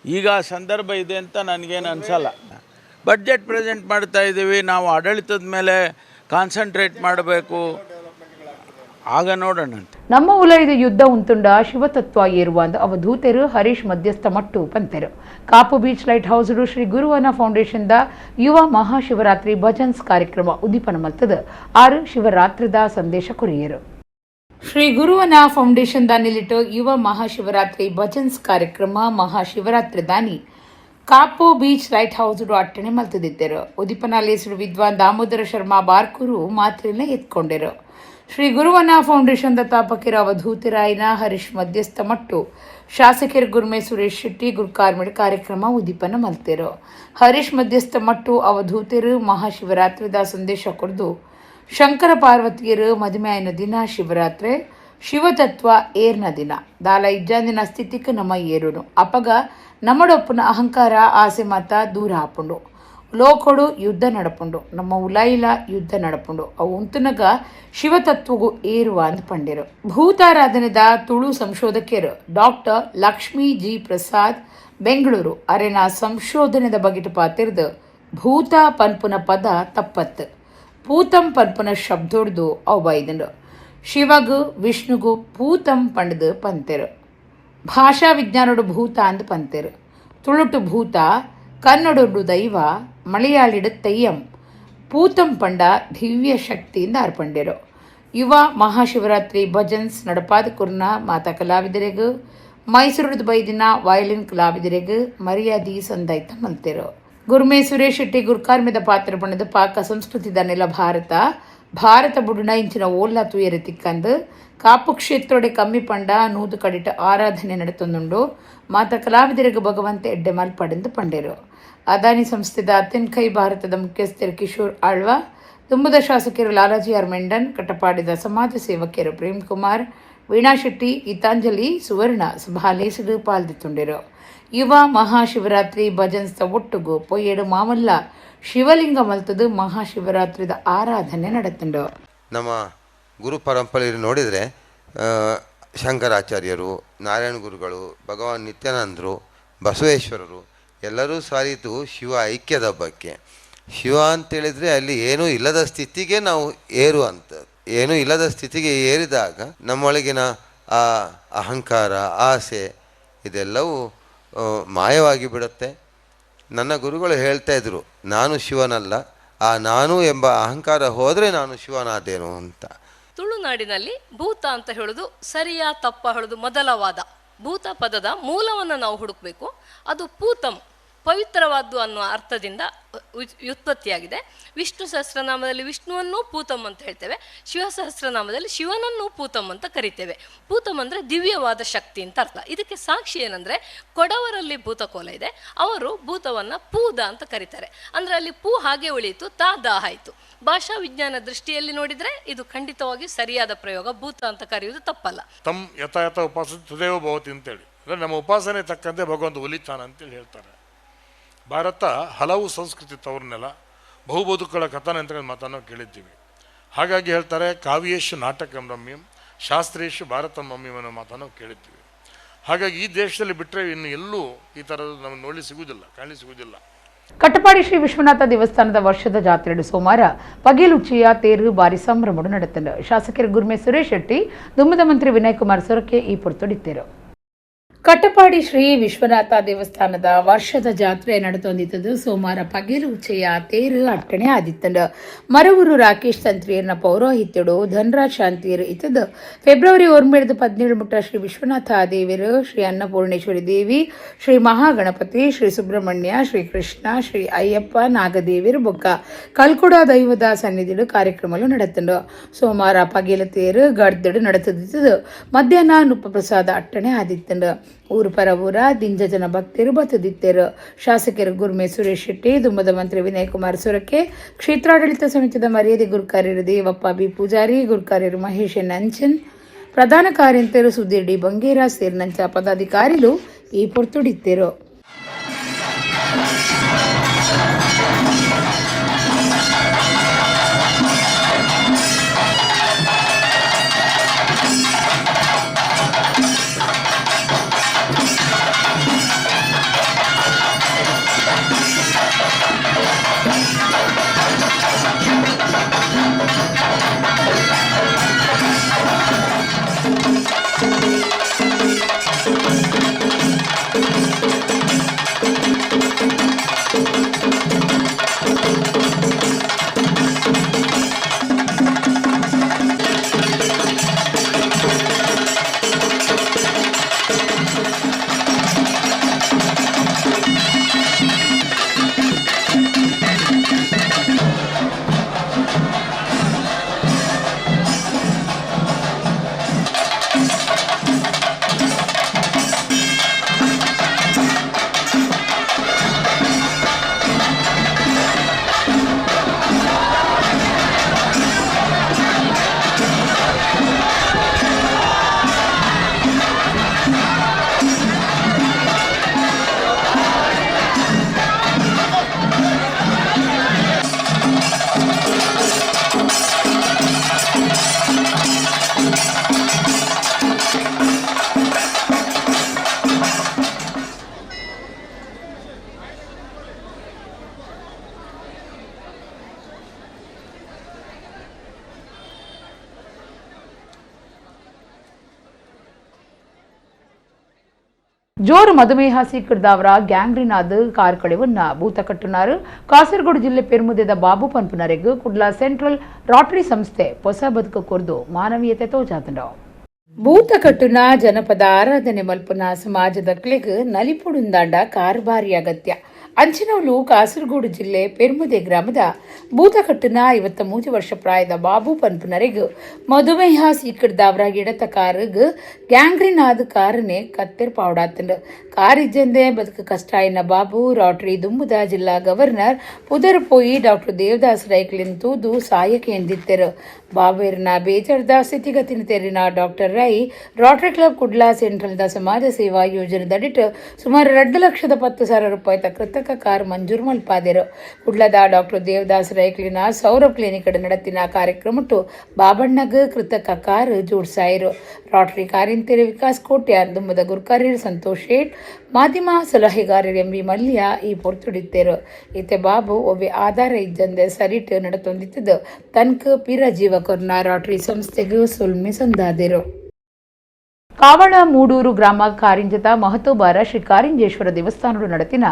Speaker 2: ಈಗ ಆ ಸಂದರ್ಭ ಇದೆ ಅಂತ ನನಗೇನು ಅನಿಸಲ್ಲ. ಬಡ್ಜೆಟ್ ಪ್ರೆಸೆಂಟ್ ಮಾಡ್ತಾಯಿದ್ದೀವಿ, ನಾವು ಆಡಳಿತದ ಮೇಲೆ ಕಾನ್ಸಂಟ್ರೇಟ್ ಮಾಡಬೇಕು, ಆಗ ನೋಡೋಣ.
Speaker 1: ನಮ್ಮ ಉಲೈದ ಯುದ್ಧ ಉಂತುಂಡ ಶಿವತತ್ವ ಏರುವ ಅಂದ ಅವಧೂತೆರು Harish ಮಧ್ಯಸ್ಥ Mattu ಪಂತೆರು. Kapu beach light house Shri ಗುರುವನ foundation the ಯುವ ಮಹಾಶಿವರಾತ್ರಿ ಭಜನ್ಸ್ ಕಾರ್ಯಕ್ರಮ ಉದ್ದೀಪನ ಮಲ್ತದ 6 ಶಿವರಾತ್ರಿದ ಸಂದೇಶ ಕೊರಿಯರು. ಶ್ರೀ ಗುರುವನ ಫೌಂಡೇಶನ್ ದಾನಿಲಿಟ್ಟು ಯುವ ಮಹಾಶಿವರಾತ್ರಿ ಭಜನ್ಸ್ ಕಾರ್ಯಕ್ರಮ ಮಹಾಶಿವರಾತ್ರಿ ದಾನಿ ಕಾಪು ಬೀಚ್ ಲೈಟ್ ಹೌಸ್ ಅಟ್ಟಣೆ ಮಲ್ತದಿದ್ದರು. ಉದಿಪನಾಲೇಸರು ವಿದ್ವಾನ್ ದಾಮೋದರ ಶರ್ಮಾ ಬಾರ್ಕೂರು ಮಾತ್ರೆನ ಎತ್ಕೊಂಡಿರು. ಶ್ರೀ ಗುರುವನ ಫೌಂಡೇಶನ್ ತಾಪಕಿರ ಅವಧೂತರಾಯನ ಹರೀಶ್ ಮಧ್ಯಸ್ಥ ಮಟ್ಟು ಶಾಸಕರ ಗುರ್ಮೆ ಸುರೇಶ್ ಶೆಟ್ಟಿ ಗುರ್ಕಾರ್ಮಿಡ್ ಕಾರ್ಯಕ್ರಮ ಉದ್ದೀಪನ ಮಲ್ತೆರು. ಹರೀಶ್ ಮಧ್ಯಸ್ಥ ಮಟ್ಟು ಅವಧೂತರು ಮಹಾಶಿವರಾತ್ರಿದ ಸಂದೇಶ ಕೊಡ್ದು ಶಂಕರ ಪಾರ್ವತಿಯರು ಮದುಮೆಯಾಯಿನ ದಿನ ಶಿವರಾತ್ರಿ, ಶಿವತತ್ವ ಏರ್ನ ದಿನ ದಾಲ ಇಜ್ಜಾಂದಿನ ಸ್ಥಿತಿಕ್ ನಮ್ಮ ಏರುನು ಅಪಗ ನಮ್ಮಡೊಪ್ಪನ ಅಹಂಕಾರ ಆಸೆ ಮಾತ ದೂರ ಆಪುಂಡು. ಲೋಕೊಡು ಯುದ್ಧ ನಡಪುಂಡು, ನಮ್ಮ ಉಲಾಯಿಲ ಯುದ್ಧ ನಡಪುಂಡು, ಅವು ಉಂತುನಗ ಶಿವತತ್ವಗು ಏರುವ ಅಂದ್ ಪಂಡಿರು. ಭೂತಾರಾಧನೆದ ತುಳು ಸಂಶೋಧಕರು ಡಾಕ್ಟರ್ ಲಕ್ಷ್ಮೀ ಜಿ ಪ್ರಸಾದ್ ಬೆಂಗಳೂರು ಅರೆನ ಸಂಶೋಧನೆದ ಬಗೆಟ್ ಪಾತಿರ್ದು ಭೂತ ಪನ್ಪುನ ಪದ ತಪ್ಪತ್ತು, ಪೂತಂ ಪನ್ಪುನ ಶಬ್ದೊಡ್ದು ಅವು ಬೈದಂಡು. ಶಿವಗು ವಿಷ್ಣುಗು ಪೂತಂ ಪಂಡ್ದು ಪಂತೆರು. ಭಾಷಾ ವಿಜ್ಞಾನಡು ಭೂತ ಅಂದ್ ಪಂತೆರು. ತುಳುಟು ಭೂತ, ಕನ್ನಡೊಡು ದೈವ, ಮಲಯಾಳಿಡು ತೆಯ್ಯಂ, ಪೂತಂ ಪಂಡ ದಿವ್ಯ ಶಕ್ತಿಯಿಂದ ಅರ್ಪಂಡಿರು. ಯುವ ಮಹಾಶಿವರಾತ್ರಿ ಭಜನ್ಸ್ ನಡಪಾದ ಕುರ್ನ ಮಾತಾ ಕಲಾವಿದರಿಗೂ ಮೈಸೂರು ಬೈದಿನ ವಯಲಿನ್ ಕಲಾವಿದರಿಗೂ ಮರ್ಯಾದೆ ಸಂದಾಯ್ತ ಮಲ್ತೆರು. ಗುರ್ಮೆ ಸುರೇಶ್ ಶೆಟ್ಟಿ ಗುರ್ಕಾರ್ಮೆದ ಪಾತ್ರ ಪಣದ ಪಾಕ ಸಂಸ್ಕೃತಿದ ನೆಲ ಭಾರತ, ಭಾರತ ಬುಡುನ ಇಂಚಿನ ಓಲ್ಲ ತುಯರೆ ತಿಕ್ಕಂದು ಕಾಪು ಕ್ಷೇತ್ರೋಡೆ ಕಮ್ಮಿ ಪಂಡ ನೂದು ಕಡಿಟ ಆರಾಧನೆ ನಡೆತೊಂದುಂಡು. ಮಾತ ಕಲಾವಿದರಿಗೆ ಭಗವಂತ ಎಡ್ಡೆ ಮಲ್ಪಡೆಂದು ಪಂಡೆರು. ಅದಾನಿ ಸಂಸ್ಥೆದ ತೆನ್ಕೈ ಭಾರತದ ಮುಖ್ಯಸ್ಥರು ಕಿಶೋರ್ ಆಳ್ವ, ತುಂಬದ ಶಾಸಕರು ಲಾಲಾಜಿ ಆರ್ ಮೆಂಡನ್, ಕಟಪಾಡಿದ ಸಮಾಜ ಸೇವಕಿಯರು ಪ್ರೇಮ್ ಕುಮಾರ್, ವೀಣಾ ಶೆಟ್ಟಿ, ಗೀತಾಂಜಲಿ ಸುವರ್ಣ ಸಭಾಲೇಸಡು ಪಾಲ್ದಿತ್ತುಂಡಿರು. ಯುವ ಮಹಾಶಿವರಾತ್ರಿ ಭಜನ್ಸ್ದ ಒಟ್ಟುಗು ಪೊಯ್ಯೇಡು ಮಾಮಲ್ಲ ಶಿವಲಿಂಗ ಮಲ್ತದು ಮಹಾಶಿವರಾತ್ರಿದ ಆರಾಧನೆ ನಡೆತುಂಡು.
Speaker 5: ನಮ್ಮ ಗುರು ಪರಂಪರೆಯಲ್ಲಿ ನೋಡಿದರೆ ಶಂಕರಾಚಾರ್ಯರು, ನಾರಾಯಣ ಗುರುಗಳು, ಭಗವಾನ್ ನಿತ್ಯಾನಂದರು, ಬಸವೇಶ್ವರರು ಎಲ್ಲರೂ ಸಾರಿತು ಶಿವ ಐಕ್ಯದ ಬಗ್ಗೆ. ಶಿವ ಅಂತೇಳಿದರೆ ಅಲ್ಲಿ ಏನೂ ಇಲ್ಲದ ಸ್ಥಿತಿಗೆ ನಾವು ಏರುವಂಥದ್ದು. ಏನೂ ಇಲ್ಲದ ಸ್ಥಿತಿಗೆ ಏರಿದಾಗ ನಮ್ಮೊಳಗಿನ ಆ ಅಹಂಕಾರ, ಆಸೆ ಇದೆಲ್ಲವೂ ಮಾಯವಾಗಿ ಬಿಡುತ್ತೆ. ನನ್ನ ಗುರುಗಳು ಹೇಳ್ತಾ ಇದ್ರು, ನಾನು ಶಿವನಲ್ಲ, ಆ ನಾನು ಎಂಬ ಅಹಂಕಾರ ಹೋದರೆ ನಾನು ಶಿವನಾದೇನು ಅಂತ.
Speaker 8: ತುಳುನಾಡಿನಲ್ಲಿ ಭೂತ ಅಂತ ಹೇಳೋದು ಸರಿಯಾ ತಪ್ಪ ಹೇಳೋದು ಮೊದಲವಾದ. ಭೂತ ಪದದ ಮೂಲವನ್ನು ನಾವು ಹುಡುಕಬೇಕು. ಅದು ಪೂತಂ, ಪವಿತ್ರವಾದ್ದು ಅನ್ನುವ ಅರ್ಥದಿಂದ ವ್ಯುತ್ಪತ್ತಿಯಾಗಿದೆ. ವಿಷ್ಣು ಸಹಸ್ರನಾಮದಲ್ಲಿ ವಿಷ್ಣುವನ್ನು ಪೂತಂ ಅಂತ ಹೇಳ್ತೇವೆ, ಶಿವ ಸಹಸ್ರನಾಮದಲ್ಲಿ ಶಿವನನ್ನು ಪೂತಂ ಅಂತ ಕರಿತೇವೆ. ಪೂತಂ ಅಂದರೆ ದಿವ್ಯವಾದ ಶಕ್ತಿ ಅಂತ ಅರ್ಥ. ಇದಕ್ಕೆ ಸಾಕ್ಷಿ ಏನಂದರೆ ಕೊಡವರಲ್ಲಿ ಭೂತಕೋಲ ಇದೆ, ಅವರು ಭೂತವನ್ನು ಪೂದ ಅಂತ ಕರೀತಾರೆ. ಅಂದರೆ ಅಲ್ಲಿ ಪೂ ಹಾಗೆ ಉಳಿಯಿತು, ತಾ ದಾ ಆಯಿತು. ಭಾಷಾ ವಿಜ್ಞಾನ ದೃಷ್ಟಿಯಲ್ಲಿ ನೋಡಿದರೆ ಇದು ಖಂಡಿತವಾಗಿ ಸರಿಯಾದ ಪ್ರಯೋಗ. ಭೂತ ಅಂತ ಕರೆಯುವುದು ತಪ್ಪಲ್ಲ.
Speaker 9: ತಮ್ ಯಥ ಯಥ ಉಪಾಸ ತದೇವ ಭವತಿ ಅಂತೇಳಿ, ಅಂದರೆ ನಮ್ಮ ಉಪಾಸನೆ ತಕ್ಕಂತೆ ಭಗವಂತ ಒಲಿತಾನ ಅಂತೇಳಿ ಹೇಳ್ತಾರೆ. ಭಾರತ ಹಲವು ಸಂಸ್ಕೃತಿ ತವರನ್ನೆಲ್ಲ ಬಹುಬದುಕುಗಳ ಕಥನ ಅಂತ ಮಾತನ್ನು ಕೇಳಿದ್ದೀವಿ. ಹಾಗಾಗಿ ಹೇಳ್ತಾರೆ ಕಾವ್ಯೇಶು ನಾಟಕಂ ರಮ್ಯಂ ಶಾಸ್ತ್ರೇಶು ಭಾರತಂ ರಮ್ಯಂ ಅನ್ನೋ ಮಾತನ್ನು ಕೇಳಿದ್ದೀವಿ. ಹಾಗಾಗಿ ಈ ದೇಶದಲ್ಲಿ ಬಿಟ್ಟರೆ ಇನ್ನು ಎಲ್ಲೂ ಈ ಥರದ್ದು ನಮಗೆ ನೋಡಿ ಸಿಗುವುದಿಲ್ಲ, ಕಾಣಲಿ ಸಿಗುವುದಿಲ್ಲ.
Speaker 1: ಕಟ್ಟಪಾಡಿ ಶ್ರೀ ವಿಶ್ವನಾಥ ದೇವಸ್ಥಾನದ ವರ್ಷದ ಜಾತ್ರೆ ಸೋಮವಾರ ಪಗೇಲುಚ್ಚಿಯ ತೇರು ಬಾರಿ ಸಂಭ್ರಮಡು ನಡೆತಂಡು. ಶಾಸಕರು ಗುರ್ಮೆ ಸುರೇಶ್ ಶೆಟ್ಟಿ, ದುಮ್ಮದ ಮಂತ್ರಿ ವಿನಯ್ ಕುಮಾರ್ ಸೊರಕೆ ಈ ಪೊರ್ತುಡಿತ್ತೇರು. ಕಟ್ಟಪಾಡಿ ಶ್ರೀ ವಿಶ್ವನಾಥ ದೇವಸ್ಥಾನದ ವರ್ಷದ ಜಾತ್ರೆ ನಡೆತೊಂದಿತ್ತದು ಸೋಮವಾರ ಪಗೇಲು ಉಚ್ಚೆಯ ತೇರು ಅಟ್ಟಣೆ ಆದಿತ್ತಂಡು. ಮರವೂರು ರಾಕೇಶ್ ತಂತ್ರಿಯರ್ನ ಪೌರೋಹಿತ್ಯಡು ಧನರಾಜ್ ಶಾಂತಿಯರು ಇತ್ತದು. ಫೆಬ್ರವರಿ 1 17 ಮುಟ್ಟ ಶ್ರೀ ವಿಶ್ವನಾಥ ದೇವರು, ಶ್ರೀ ಅನ್ನಪೂರ್ಣೇಶ್ವರಿ ದೇವಿ, ಶ್ರೀ ಮಹಾಗಣಪತಿ, ಶ್ರೀ ಸುಬ್ರಹ್ಮಣ್ಯ, ಶ್ರೀ ಕೃಷ್ಣ, ಶ್ರೀ ಅಯ್ಯಪ್ಪ, ನಾಗದೇವಿರು ಬೊಕ್ಕ ಕಲ್ಕುಡ ದೈವದ ಸನ್ನಿಧಿಡು ಕಾರ್ಯಕ್ರಮಗಳು ನಡೆತಂಡು. ಸೋಮವಾರ ಪಗೇಲ ತೇರು ಗಡ್ದಡು ನಡೆತದಿತ್ತದು. ಮಧ್ಯಾಹ್ನ ನುಪ್ಪ ಪ್ರಸಾದ ಅಟ್ಟಣೆ ಆದಿತ್ತಂಡು. ಊರು ಪರ ಊರ ದಿಂಜ ಜನ ಭಕ್ತರು ಬತ್ತದಿತ್ತೇರು. ಶಾಸಕರು ಗುರ್ಮೆ ಸುರೇಶ್ ಶೆಟ್ಟಿ, ದುಮ್ಮದ ಮಂತ್ರಿ ವಿನಯ್ ಕುಮಾರ್ ಸೊರಕೆ, ಕ್ಷೇತ್ರಾಡಳಿತ ಸಮಿತಿದ ಮರ್ಯಾದೆ ಗುರುಕಾರ್ಯರು ದೇವಪ್ಪ ಬಿ ಪೂಜಾರಿ, ಗುರುಕಾರ್ಯರು ಮಹೇಶ್ ಎನ್ ಅಂಚನ್, ಪ್ರಧಾನ ಕಾರ್ಯಂತರು ಸುಧೀರ್ ಡಿ ಬಂಗೇರ ಸೇರಿನಂಚ ಪದಾಧಿಕಾರಿಲು ಈ ಪೊರ್ತುಡಿತ್ತೇರು. ಜೋರು ಮಧುಮೇಹ ಸೀಕಡ್ದವರ ಗ್ಯಾಂಗ್ರಿನ್ ಆದ್ ಕಾರ್ ಕಳೆವನ್ನ ಭೂತ ಕಟ್ಟುನಾರು ಕಾಸರಗೋಡು ಜಿಲ್ಲೆ ಪೆರ್ಮುದೆದ ಬಾಬು ಪನ್ಪುನರೆಗ್ ಕುಡ್ಲ ಸೆಂಟ್ರಲ್ ರಾಟರಿ ಸಂಸ್ಥೆ ಹೊಸ ಬದುಕು ಕೊರ್ದು ಮಾನವೀಯತೆ ತೋಜಾತಂಡ. ಭೂತ ಕಟ್ಟುನ ಜನಪದ ಆರಾಧನೆ ಮಲ್ಪುನ ಸಮಾಜದ ಕ್ಲಿಗ್ ನಲಿಪುಡುಂದಾಂಡ ಕಾರ್ಬಾರಿ ಅಗತ್ಯ. ಅಂಚಿನವಲು ಕಾಸರಗೋಡು ಜಿಲ್ಲೆ ಪೆರ್ಮುದೆ ಗ್ರಾಮದ ಭೂತಕಟ್ಟುನ 53 ವರ್ಷ ಪ್ರಾಯದ ಬಾಬು ಪನ್ಪುನರೆಗ್ ಮಧುಮೇಹ ಸೀಕಡ್ದವರ ಎಡತ ಕಾರುಗ್ ಗ್ಯಾಂಗ್ರಿನ್ ಆದ ಕಾರನೆ ಕತ್ತೆರ್ ಪಾವಡಾತಂಡ್. ಕಾರಿಜ್ಜಂದೆ ಬದುಕು ಕಷ್ಟ ಆಯಿನ ಬಾಬು ರಾಟ್ರಿ ದುಂಬುದ ಜಿಲ್ಲಾ ಗವರ್ನರ್ ಪುದರ್ ಪೋಯಿ ಡಾಕ್ಟರ್ ದೇವದಾಸ್ ರೈಕ್ಲಿನ್ ತೂದು ಸಾಯಕ್ಕೆ ಎಂದಿತ್ತೆರು. ಬಾಬೇರ್ನ ಬೇಜಾರ್ದ ಸ್ಥಿತಿಗತಿನ ತೆರಿನ doctor Rai Rotary club Kudla ಸೆಂಟ್ರಲ್ದ ಸಮಾಜ ಸೇವಾ ಯೋಜನೆದಡಿಟ್ ಸುಮಾರು 2,10,000 ರೂಪಾಯಿ ಕೃತಕ ಕಾರ್ ಮಂಜೂರು ಮಲ್ಪಾದೆರು. ಕುಡ್ಲದ ಡಾಕ್ಟರ್ ದೇವದಾಸ್ ರೈಕ್ಲಿನ ಸೌರಭ್ ಕ್ಲಿನಿಕ್ ನಡತಿನ ಕಾರ್ಯಕ್ರಮಟ್ಟು ಬಾಬಣ್ಣಗ್ ಕೃತಕ ಕಾರ್ ಜೋಡ್ಸಾಯಿರು. ರಾಟರಿ ಕಾರಿಂತೆರೆ ವಿಕಾಸ್ ಕೋಟ್ಯಾನ್, ದುಮ್ಮದ ಗುರ್ಕಾರ್ಯರ್ ಸಂತೋಷ್ ಶೇಟ್, ಮಾಧ್ಯಮ ಸಲಹೆಗಾರರು ಎಂ ವಿ ಮಲ್ಯ ಈ ಪೊರ್ತುಡಿತ್ತೇರು. ಇತ್ತೆ ಬಾಬು ಒಬ್ಬೆ ಆಧಾರ ಇದ್ದಂದೆ ಸರಿಟ್ ನಡತೊಂದಿತ್ತದು ತನ್ಕ ಪಿರ ಜೀವ ಕೊರ್ನ ರಾಟರಿ ಸಂಸ್ಥೆಗೆ ಸುಲ್ಮೆ ಸಂದಾದಿರು. ಕಾವಳ ಮೂಡೂರು ಗ್ರಾಮ ಕಾರಿಂಜದ ಮಹತೋಬಾರ ಶ್ರೀ ಕಾರಿಂಜೇಶ್ವರ ದೇವಸ್ಥಾನಡು ನಡೆತಿನ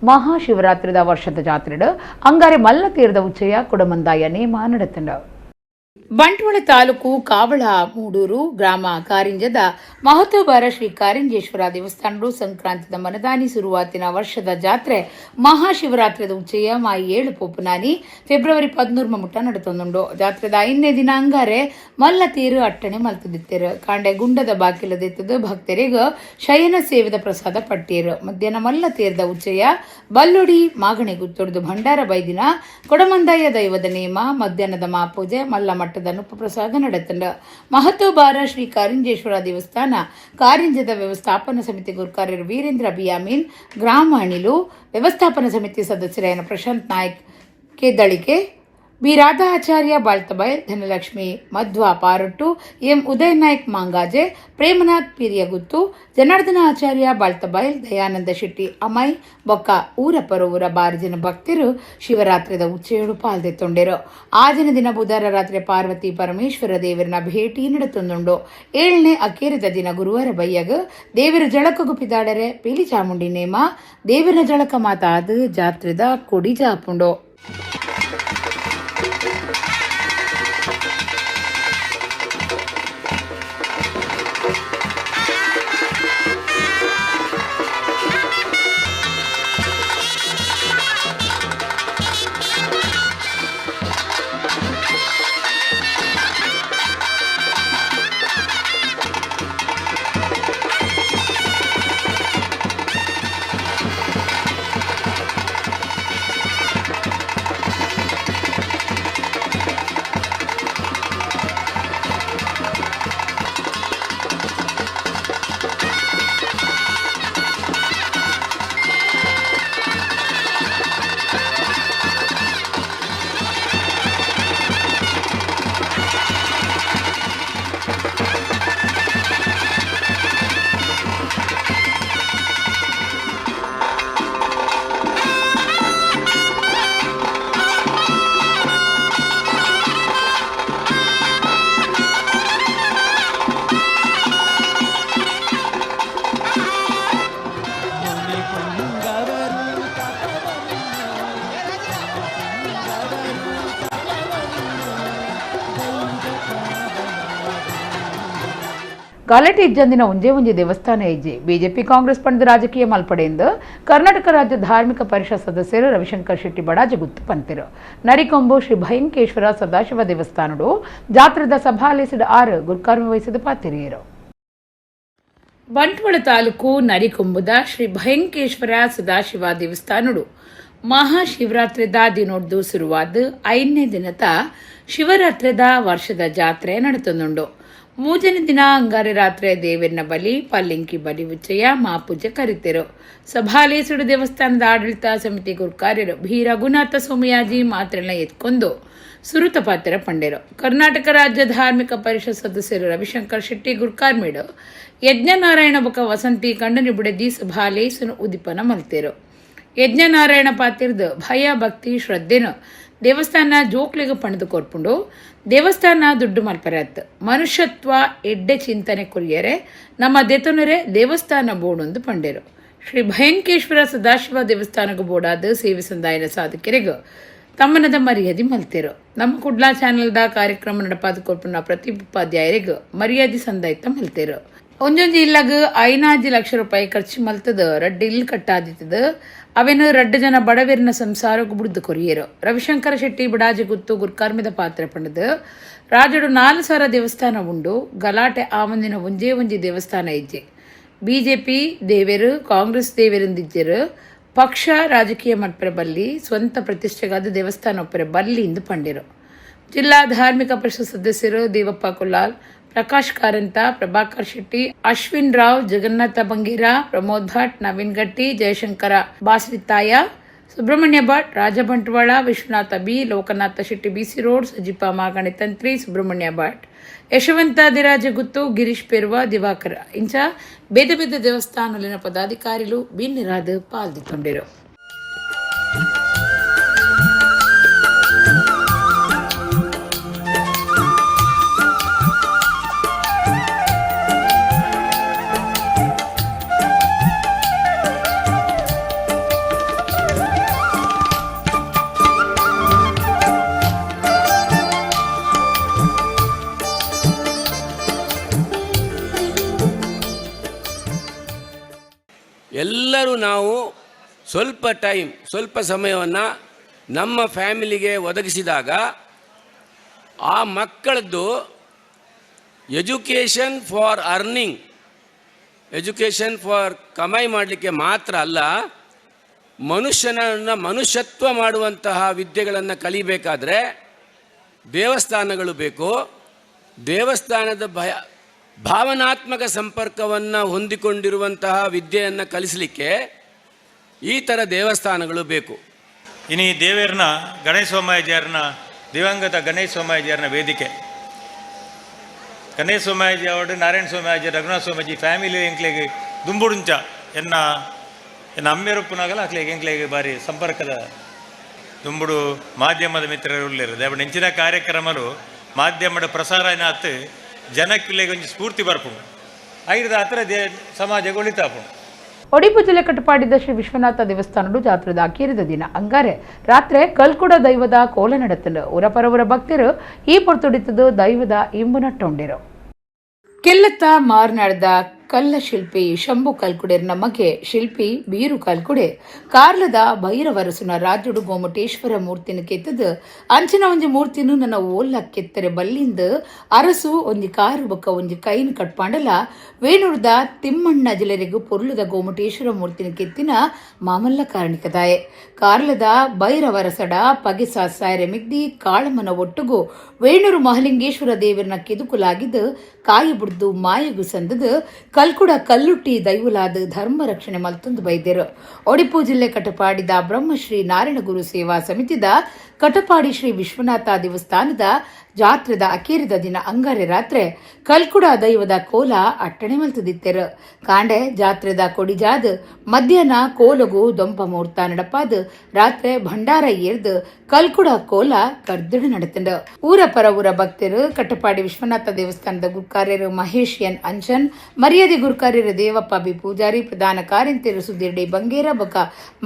Speaker 1: ಮಹಾಶಿವರಾತ್ರಿದ ವರ್ಷದ ಜಾತ್ರೆಡು ಅಂಗಾರೆ ಮಲ್ಲ ತೀರದ ಉಚ್ಚಯ ಕುಡಮಂದಾಯ ನೇಮ ನಡೆತಂಡ. ಬಂಟ್ವಾಳ ತಾಲೂಕು ಕಾವಳ ಮೂಡೂರು ಗ್ರಾಮ ಕಾರಿಂಜದ ಮಹತೋಬಾರ ಶ್ರೀ ಕಾರಿಂಜೇಶ್ವರ ದೇವಸ್ಥಾನಡು ಸಂಕ್ರಾಂತಿದ ಮನದಾನಿ ಶುರುವಾತಿನ ವರ್ಷದ ಜಾತ್ರೆ ಮಹಾಶಿವರಾತ್ರಿದ ಉಚ್ಚಯ ಮಾಯಿ 7 ಪೋಪುನಾನಿ ಫೆಬ್ರವರಿ 13 ಮುಟ್ಟ ನಡತೊಂದುಂಡು. ಜಾತ್ರೆದ 5ನೇ ದಿನ ಅಂಗಾರೆ ಮಲ್ಲ ತೀರು ಅಟ್ಟಣೆ ಮಲ್ತದಿತ್ತೇರು. ಕಾಂಡೆ ಗುಂಡದ ಬಾಕಿಲದೆತ್ತದು ಭಕ್ತರಿಗ ಶಯನ ಸೇವೆದ ಪ್ರಸಾದ ಪಟ್ಟಿಯರು. ಮಧ್ಯಾಹ್ನ ಮಲ್ಲ ತೀರದ ಉಚ್ಚಯ ಬಲ್ಲೊಡಿ ಮಾಗಣೆ ಗುತ್ತೊಡ್ದು ಭಂಡಾರ ಬೈದಿನ ಕೊಡಮಂದಾಯ ದೈವದ ನೇಮ ಮಧ್ಯಾಹ್ನದ ಮಾಪೂಜೆ ಮಲ್ಲ ಮಟ್ಟದ ಪ್ರಸಾದ ನಡೆತಂಡ. ಮಹತೋಬಾರ ಶ್ರೀ ಕಾರಿಂಜೇಶ್ವರ ದೇವಸ್ಥಾನ ಕಾರಿಂಜದ ವ್ಯವಸ್ಥಾಪನಾ ಸಮಿತಿ ಗುರುಕಾರ್ಯರು ವೀರೇಂದ್ರ ಬಿಯಾಮೀನ್, ಗ್ರಾಮ ಅಣಿಲು ವ್ಯವಸ್ಥಾಪನಾ ಸಮಿತಿ ಸದಸ್ಯರಾದ ಪ್ರಶಾಂತ್ ನಾಯ್ಕ್ ಕೆದಳಿಕೆ, ಬಿ ರಾಧಾ ಆಚಾರ್ಯ ಬಾಳ್ತಬೈಲ್, ಧನಲಕ್ಷ್ಮಿ ಮಧ್ವ ಪಾರೊಟ್ಟು, ಎಂ ಉದಯ್ ನಾಯ್ಕ್ ಮಾಂಗಾಜೆ, ಪ್ರೇಮನಾಥ್ ಪಿರಿಯಗುತ್ತು, ಜನಾರ್ದನ ಆಚಾರ್ಯ ಬಾಳ್ತಬೈಲ್, ದಯಾನಂದ ಶೆಟ್ಟಿ ಅಮೈ ಬೊಕ್ಕ ಊರ ಪರವೂರ ಬಾರಿ ಜನ ಭಕ್ತರು ಶಿವರಾತ್ರಿದ ಉಚ್ಚೆಯಡು ಪಾಲ್ದೆತ್ತೊಂಡೆರು. ಆದಿನ ದಿನ ಬುಧವಾರ ರಾತ್ರಿ ಪಾರ್ವತಿ ಪರಮೇಶ್ವರ ದೇವರನ ಭೇಟಿ ನಡತೊಂದುಂಡು. 7ನೇ ಅಕೇರಿದ ದಿನ ಗುರುವಾರ ಬಯ್ಯಗ ದೇವರ ಜಳಕ ಗುಪ್ಪಿದಾಡರೆ ಪಿಲಿ ಚಾಮುಂಡಿ ನೇಮ ದೇವರ ಜಳಕ ಮಾತಾದ ಜಾತ್ರೆದ ಕೊಡಿ ಜಾಪುಂಡು. ಗಲಾಟೆ ಇಜ್ಜಂದಿನ ಒಂಜೇ ಒಂಜಿ ದೇವಸ್ಥಾನ ಇಜ್ಜಿ. ಬಿಜೆಪಿ ಕಾಂಗ್ರೆಸ್ ಪಂಡದ ರಾಜಕೀಯ ಮಲ್ಪಡೆಯಿಂದ ಕರ್ನಾಟಕ ರಾಜ್ಯ ಧಾರ್ಮಿಕ ಪರಿಷತ್ ಸದಸ್ಯರು ರವಿಶಂಕರ್ ಶೆಟ್ಟಿ ಬಡಾಜ ಗುತ್ತು ಪಂತಿರು. ನರಿಕೊಂಬು ಶ್ರೀ ಭಯಂಕೇಶ್ವರ ಸದಾಶಿವ ದೇವಸ್ಥಾನಡು ಜಾತ್ರೆದ ಸಭಾಲೇಸಿದ 6 ಗುರುಕರ್ಮ ವಹಿಸಿದ ಪಾತಿರಿಯರು. ಬಂಟ್ವಾಳ ತಾಲೂಕು ನರಿಕೊಂಬುದ ಶ್ರೀ ಭಯಂಕೇಶ್ವರ ಸದಾಶಿವ ದೇವಸ್ಥಾನಡು ಮಹಾಶಿವರಾತ್ರಿದ ದಿನೊಡ್ದು ಶುರುವಾದ 5ನೇ ದಿನದ ಶಿವರಾತ್ರಿದ ವರ್ಷದ ಜಾತ್ರೆ ನಡೆತೊಂದುಂಡು. ಮೂಜನೇ ದಿನ ಅಂಗಾರೆ ರಾತ್ರಿ ದೇವರನ ಬಲಿ ಪಲ್ಲಿಂಕಿ ಬಲಿ ಉಚ್ಚಯ ಮಾಪೂಜೆ ಕರಿತೆರು. ಸಭಾಲೇಸುಡು ದೇವಸ್ಥಾನದ ಆಡಳಿತ ಸಮಿತಿ ಗುರುಕಾರ್ಯರು ಭೀ ರಘುನಾಥ ಸೋಮಯಾಜಿ ಮಾತ್ರೆನ ಎತ್ಕೊಂಡು ಸುರುತ ಪಾತ್ರ ಪಂಡೆರು. ಕರ್ನಾಟಕ ರಾಜ್ಯ ಧಾರ್ಮಿಕ ಪರಿಷತ್ ಸದಸ್ಯರು ರವಿಶಂಕರ್ ಶೆಟ್ಟಿ ಗುರ್ಕಾರ್ಮೇಡು ಯಜ್ಞನಾರಾಯಣ ಬೊಕ ವಸಂತಿ ಕಂಡನಿ ಬುಡೆದಿ ಸಭಾಲೇಸುನು ಉದಿಪನ ಮಲ್ತೆರು. ಯಜ್ಞನಾರಾಯಣ ಪಾತಿರ್ದು ಭಯ ಭಕ್ತಿ ಶ್ರದ್ಧೆನು ದೇವಸ್ಥಾನ ಜೋಕ್ಲಿಗೆ ಪಣದು ಕೊರ್ಪುಂಡು. ದೇವಸ್ಥಾನ ದುಡ್ಡು ಮಲ್ಪರತ್ ಮನುಷ್ಯತ್ವ ಎಡ್ಡೆ ಚಿಂತನೆ ಕೊರಿಯರೆ ನಮ್ಮ ದೆತೊನರೆ ದೇವಸ್ಥಾನ ಬೋಡೊಂದು ಪಂಡೆರು. ಶ್ರೀ ಭಯಂಕೇಶ್ವರ ಸದಾಶಿವ ದೇವಸ್ಥಾನಕ್ಕೆ ಬೋಡಾದ ಸೇವೆ ಸಂದಾಯನ ಸಾಧಕರಿಗೆ ತಮ್ಮನದ ಮರ್ಯಾದೆ ಮಲ್ತೆರು. ನಮ್ಮ ಕುಡ್ಲಾ ಚಾನೆಲ್ದ ಕಾರ್ಯಕ್ರಮ ನಡಪಾದ ಕೊರ್ಪುನ ಪ್ರತಿ ಉಪಾಧ್ಯಾಯರಿಗೆ ಮರ್ಯಾದೆ ಸಂದಾಯ್ತ ಮಲ್ತೆರು. ಒಂಜೊಂಜಿ ಇಲ್ಲಗ್ 5 ಲಕ್ಷ ರೂಪಾಯಿ ಖರ್ಚು ಮಲ್ತದ ರಡ್ಡ್ ಇಲ್ಲು ಕಟ್ಟಾದಿತ್ತದ ಅವೆನು ರಡ್ಡು ಜನ ಬಡವೆರ್ನ ಸಂಸಾರಕ್ಕೆ ಬುಡ್ದು ಕೊರಿಯರು. ರವಿಶಂಕರ ಶೆಟ್ಟಿ ಬಡಾಜಿ ಗುತ್ತು ಗುರ್ಕಾರ್ಮಿದ ಪಾತ್ರೆ ಪಂಡದು ರಾಜಡು 4000 ದೇವಸ್ಥಾನ ಉಂಡು ಗಲಾಟೆ ಆವಂದಿನ ಒಂಜೇ ಒಂಜಿ ದೇವಸ್ಥಾನ ಇಜ್ಜೆ. ಬಿಜೆಪಿ ದೇವೆರು ಕಾಂಗ್ರೆಸ್ ದೇವೆರಿಂದಿಜ್ಜೆರು ಪಕ್ಷ ರಾಜಕೀಯ ಮಲ್ಪರೆ ಬಲ್ಲಿ ಸ್ವಂತ ಪ್ರತಿಷ್ಠೆಗಾದ ದೇವಸ್ಥಾನ ಒಪ್ಪರೆ ಬಲ್ಲಿ ಎಂದು ಪಂಡಿರು. ಜಿಲ್ಲಾ ಧಾರ್ಮಿಕ ಪರಿಷತ್ ಸದಸ್ಯರು ದೇವಪ್ಪ ಕುಲ್ಲಾಲ್, ಪ್ರಕಾಶ್ ಕಾರಂತ, ಪ್ರಭಾಕರ್ ಶೆಟ್ಟಿ, ಅಶ್ವಿನ್ ರಾವ್, ಜಗನ್ನಾಥ ಬಂಗೀರ, ಪ್ರಮೋದ್ ಭಟ್, ನವೀನ್ ಗಟ್ಟಿ, ಜಯಶಂಕರ ಬಾಸ್ರಿತ್ತಾಯ, ಸುಬ್ರಹ್ಮಣ್ಯ ಭಟ್, ರಾಜ ಬಂಟ್ವಾಳ, ವಿಶ್ವನಾಥ ಬಿ, ಲೋಕನಾಥ ಶೆಟ್ಟಿ ಬಿಸಿ ರೋಡ್, ಸಜಿಪ ಮಾಗಣಿ ತಂತ್ರಿ, ಸುಬ್ರಹ್ಮಣ್ಯ ಭಟ್, ಯಶವಂತ ದಿರಾಜ ಗುತ್ತು, ಗಿರೀಶ್ ಪೆರ್ವ, ದಿವಾಕರ ಇಂಚ ಬೇದ ಬೇದ ದೇವಸ್ಥಾನಲಿನ ಪದಾಧಿಕಾರಿಲು ಬಿನ್ನಿರಾದ ಪಾಲ್ದಿತ್ತೊಂಡಿರು.
Speaker 6: ಎಲ್ಲರೂ ನಾವು ಸ್ವಲ್ಪ ಟೈಮ್, ಸ್ವಲ್ಪ ಸಮಯವನ್ನು ನಮ್ಮ ಫ್ಯಾಮಿಲಿಗೆ ಒದಗಿಸಿದಾಗ ಆ ಮಕ್ಕಳದ್ದು education for earning, education for ಕಮಾಯಿ ಮಾಡಲಿಕ್ಕೆ ಮಾತ್ರ ಅಲ್ಲ, ಮನುಷ್ಯನನ್ನು ಮನುಷ್ಯತ್ವ ಮಾಡುವಂತಹ ವಿದ್ಯೆಗಳನ್ನು ಕಲಿಬೇಕಾದ್ರೆ ದೇವಸ್ಥಾನಗಳು ಬೇಕು. ದೇವಸ್ಥಾನದ ಭಾವನಾತ್ಮಕ ಸಂಪರ್ಕವನ್ನು ಹೊಂದಿಕೊಂಡಿರುವಂತಹ ವಿದ್ಯೆಯನ್ನು ಕಲಿಸಲಿಕ್ಕೆ ಈ ಥರ ದೇವಸ್ಥಾನಗಳು ಬೇಕು.
Speaker 10: ಇನಿ ದೇವೇರ್ನ ಗಣೇಶ ಸೋಮಾಯಿಜಿಯರ್ನ ದಿವಂಗತ ಗಣೇಶ ಸೋಮಾಯಿಜಿಯರ್ನ ವೇದಿಕೆ ಗಣೇಶ ಸೋಮಾಯಿಜಿ ಅವರು ನಾರಾಯಣ ಸೋಮಾಯಿಜಿ ರಘುನಾಥ ಸೋಮಾಜಿ ಫ್ಯಾಮಿಲಿ ಎಂಕ್ಲೆಗೆ ದುಂಬುಡುಂಚ ಎನ್ನ ಎನ್ನ ಅಮ್ಮೆರೊಪ್ಪುನಾಗಲ ಅಕ್ಲೆಗೆ ಎಂಕ್ಲೆಗೆ ಬಾರಿ ಸಂಪರ್ಕದ ದುಂಬುಡು ಮಾಧ್ಯಮದ ಮಿತ್ರರು ಉಳ್ಳೇರು. ದೇವ ನೆಂಚಿನ ಕಾರ್ಯಕ್ರಮಲು ಮಾಧ್ಯಮದ ಪ್ರಸಾರ ಏನಾತು ಜನಕ್ಕಿಲೆಗೆ ಒಂಜಿ ಸ್ಫೂರ್ತಿ ಬರ್ಪುಂಡು ಐದು ಹತ್ರ ಸಮಾಜ ಒಳಿತಾಪುಂಡು.
Speaker 1: ಒಡಿಪು ಜಿಲ್ಲೆ ಕಟಪಾಡಿದ ಶ್ರೀ ವಿಶ್ವನಾಥ ದೇವಸ್ಥಾನಡು ಜಾತ್ರೆದ ಅಕೀರಿದ ದಿನ ಅಂಗಾರೆ ರಾತ್ರಿ ಕಲ್ಕುಡ ದೈವದ ಕೋಲ ನಡತನು. ಊರ ಪರವರ ಭಕ್ತರು ಈ ಪೊರ್ತುಡಿತದು ದೈವದ ಇಂಬು ನಟ್ಟೊಂಡಿರು. ಕೆಲ್ಲತ್ತ ಮಾರ್ನಾಡದ ಕಲ್ಲ ಶಿಲ್ಪಿ ಶಂಭು ಕಲ್ಕುಡೆರ್ನ ಮಗೆ ಶಿಲ್ಪಿ ಬೀರು ಕಲ್ಕುಡೆ ಕಾರ್ಲದ ಭೈರವರಸುನ ರಾಜುಡು ಗೋಮಟೇಶ್ವರ ಮೂರ್ತಿನ ಕೆತ್ತದು ಅಂಚಿನ ಒಂಜಿ ಮೂರ್ತಿನು ನನ್ನ ಓಲ್ಲ ಕೆತ್ತರೆ ಬಲ್ಲಿಂದ ಅರಸು ಒಂಜಿ ಕಾರು ಬೊಕ್ಕ ಒಂಜಿ ಕೈನ್ ಕಟ್ಪಾಂಡಲ ವೇಣುರ್ದ ತಿಮ್ಮಣ್ಣ ಜಿಲರಿಗೂ ಪೊರ್ಲುದ ಗೋಮಟೇಶ್ವರ ಮೂರ್ತಿನ ಕೆತ್ತಿನ ಮಾಮಲ್ಲ ಕಾರಣಿಕದಾಯೆ. ಕಾರ್ಲದ ಭೈರವರಸಡ ಪಗೆ ಸಾಸಾಯರೆ ಮಿಗ್ದಿ ಕಾಳಮ್ಮನ ಒಟ್ಟುಗು ವೇಣೂರು ಮಹಲಿಂಗೇಶ್ವರ ದೇವರನ ಕೆದುಕುಲಾಗಿದ್ದು ಕಾಯಿ ಬುಡ್ದು ಮಾಯಗು ಸಂದದು ಕಲ್ಕುಡ ಕಲ್ಲುಟ್ಟಿ ದೈವಲಾದ ಧರ್ಮ ರಕ್ಷಣೆ ಮಲ್ತೊಂದು ಬೈದೆರು. ಒಡಿಪು ಜಿಲ್ಲೆ ಕಟಪಾಡಿದ ಬ್ರಹ್ಮಶ್ರೀ ನಾರಾಯಣಗುರು ಸೇವಾ ಸಮಿತಿದ ಕಟಪಾಡಿ ಶ್ರೀ ವಿಶ್ವನಾಥ ದೇವಸ್ಥಾನದ ಜಾತ್ರೆದ ಅಕೇರಿದ ದಿನ ಅಂಗಾರೆ ರಾತ್ರಿ ಕಲ್ಕುಡ ದೈವದ ಕೋಲ ಅಟ್ಟಣೆ ಮಲ್ತದಿತ್ತೆರು. ಕಾಂಡೆ ಜಾತ್ರೆದ ಕೊಡಿಜಾದ್ ಮಧ್ಯಾಹ್ನ ಕೋಲಗು ದೊಂಪ ಮುಹೂರ್ತ ನಡಪಾದ್ ರಾತ್ರಿ ಭಂಡಾರ ಏರ್ದು ಕಲ್ಕುಡ ಕೋಲ ಕರ್ದಡು ನಡೆತಂಡು. ಊರ ಪರ ಊರ ಭಕ್ತರು ಕಟಪಾಡಿ ವಿಶ್ವನಾಥ ದೇವಸ್ಥಾನದ ಗುರ್ಕಾರ್ಯರು ಮಹೇಶ್ ಎನ್ ಅಂಚನ್, ಮರ್ಯಾದೆ ಗುರ್ಕಾರ್ಯರು ದೇವಪ್ಪ ಬಿ ಪೂಜಾರಿ, ಪ್ರಧಾನ ಕಾರ್ಯಂತೆರು ಸುಧೀರ್ ಡಿ ಬಂಗೇರ ಬೊಕ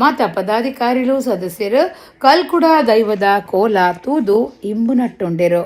Speaker 1: ಮಾತಾ ಪದಾಧಿಕಾರಿಗಳು ಸದಸ್ಯರು ಕಲ್ಕುಡ ದೈವದ ಕೋಲ ತೂದು ಇಂಬು ನಟ್ಟೊಂಡೆರು.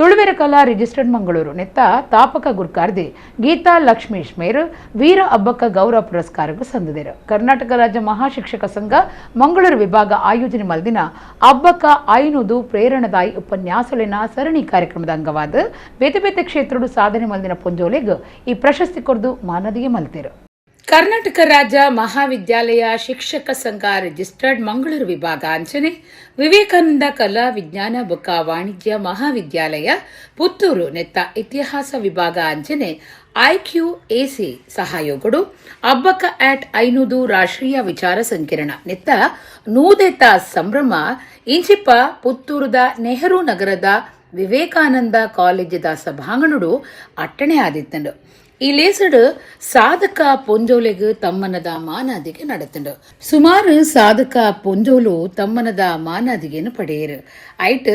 Speaker 1: ತುಳುವೆರ ಕಲಾ ರಿಜಿಸ್ಟರ್ಡ್ ಮಂಗಳೂರು ನೆತ್ತ ತಾಪಕ ಗುರ್ಕಾರ್ದಿ ಗೀತಾ ಲಕ್ಷ್ಮೀಶ್ ಮೇರು ವೀರ ಅಬ್ಬಕ್ಕ ಗೌರವ ಪುರಸ್ಕಾರಕ್ಕೂ ಸಂದಿದರು. ಕರ್ನಾಟಕ ರಾಜ್ಯ ಮಹಾಶಿಕ್ಷಕ ಸಂಘ ಮಂಗಳೂರು ವಿಭಾಗ ಆಯೋಜನೆ ಮಲ್ದಿನ ಅಬ್ಬಕ್ಕ 500 ಪ್ರೇರಣಾದಾಯಿ ಉಪನ್ಯಾಸಲಿನ ಸರಣಿ ಕಾರ್ಯಕ್ರಮದ ಅಂಗವಾದ ಬೇತೆ ಬೇತೆ ಕ್ಷೇತ್ರಡು ಸಾಧನೆ ಮಲ್ದಿನ ಪೊಂಜೋಲೆಗ್ ಈ ಪ್ರಶಸ್ತಿ ಕೊರ್ದು ಮಾನದಿಗೆ ಮಲ್ತಿರು. ಕರ್ನಾಟಕ ರಾಜ್ಯ ಮಹಾವಿದ್ಯಾಲಯ ಶಿಕ್ಷಕ ಸಂಘ ರಿಜಿಸ್ಟರ್ಡ್ ಮಂಗಳೂರು ವಿಭಾಗ ಅಂಚನೆ ವಿವೇಕಾನಂದ ಕಲಾ ವಿಜ್ಞಾನ ಬೊಕ್ಕ ವಾಣಿಜ್ಯ ಮಹಾವಿದ್ಯಾಲಯ ಪುತ್ತೂರು ನೆತ್ತ ಇತಿಹಾಸ ವಿಭಾಗ ಅಂಚನೆ ಐಕ್ಯೂಎಸಿ ಸಹಯೋಗಡು ಅಬ್ಬಕ್ಕ ಅಟ್ 500 ರಾಷ್ಟ್ರೀಯ ವಿಚಾರ ಸಂಕಿರಣ ನೆತ್ತ ನೂದೆತ ಸಂಭ್ರಮ ಇಂಚಿಪ್ಪ ಪುತ್ತೂರುದ ನೆಹರು ನಗರದ ವಿವೇಕಾನಂದ ಕಾಲೇಜಿದ ಸಭಾಂಗಣಡು ಅಟ್ಟಣೆ ಆದಿತ್ತಂಡು. ಈ ಲೇಸಡು ಸಾಧಕ ಪೊಂಜೋಲೆಗ್ ತಮ್ಮನದ ಮಾನಾದಿಗೆ ನಡೆತಂಡು. ಸುಮಾರು ಸಾಧಕ ಪೊಂಜೋಲು ತಮ್ಮನದ ಮಾನಾದಿಗೆಯನ್ನು ಪಡೆಯರು. ಐಟ್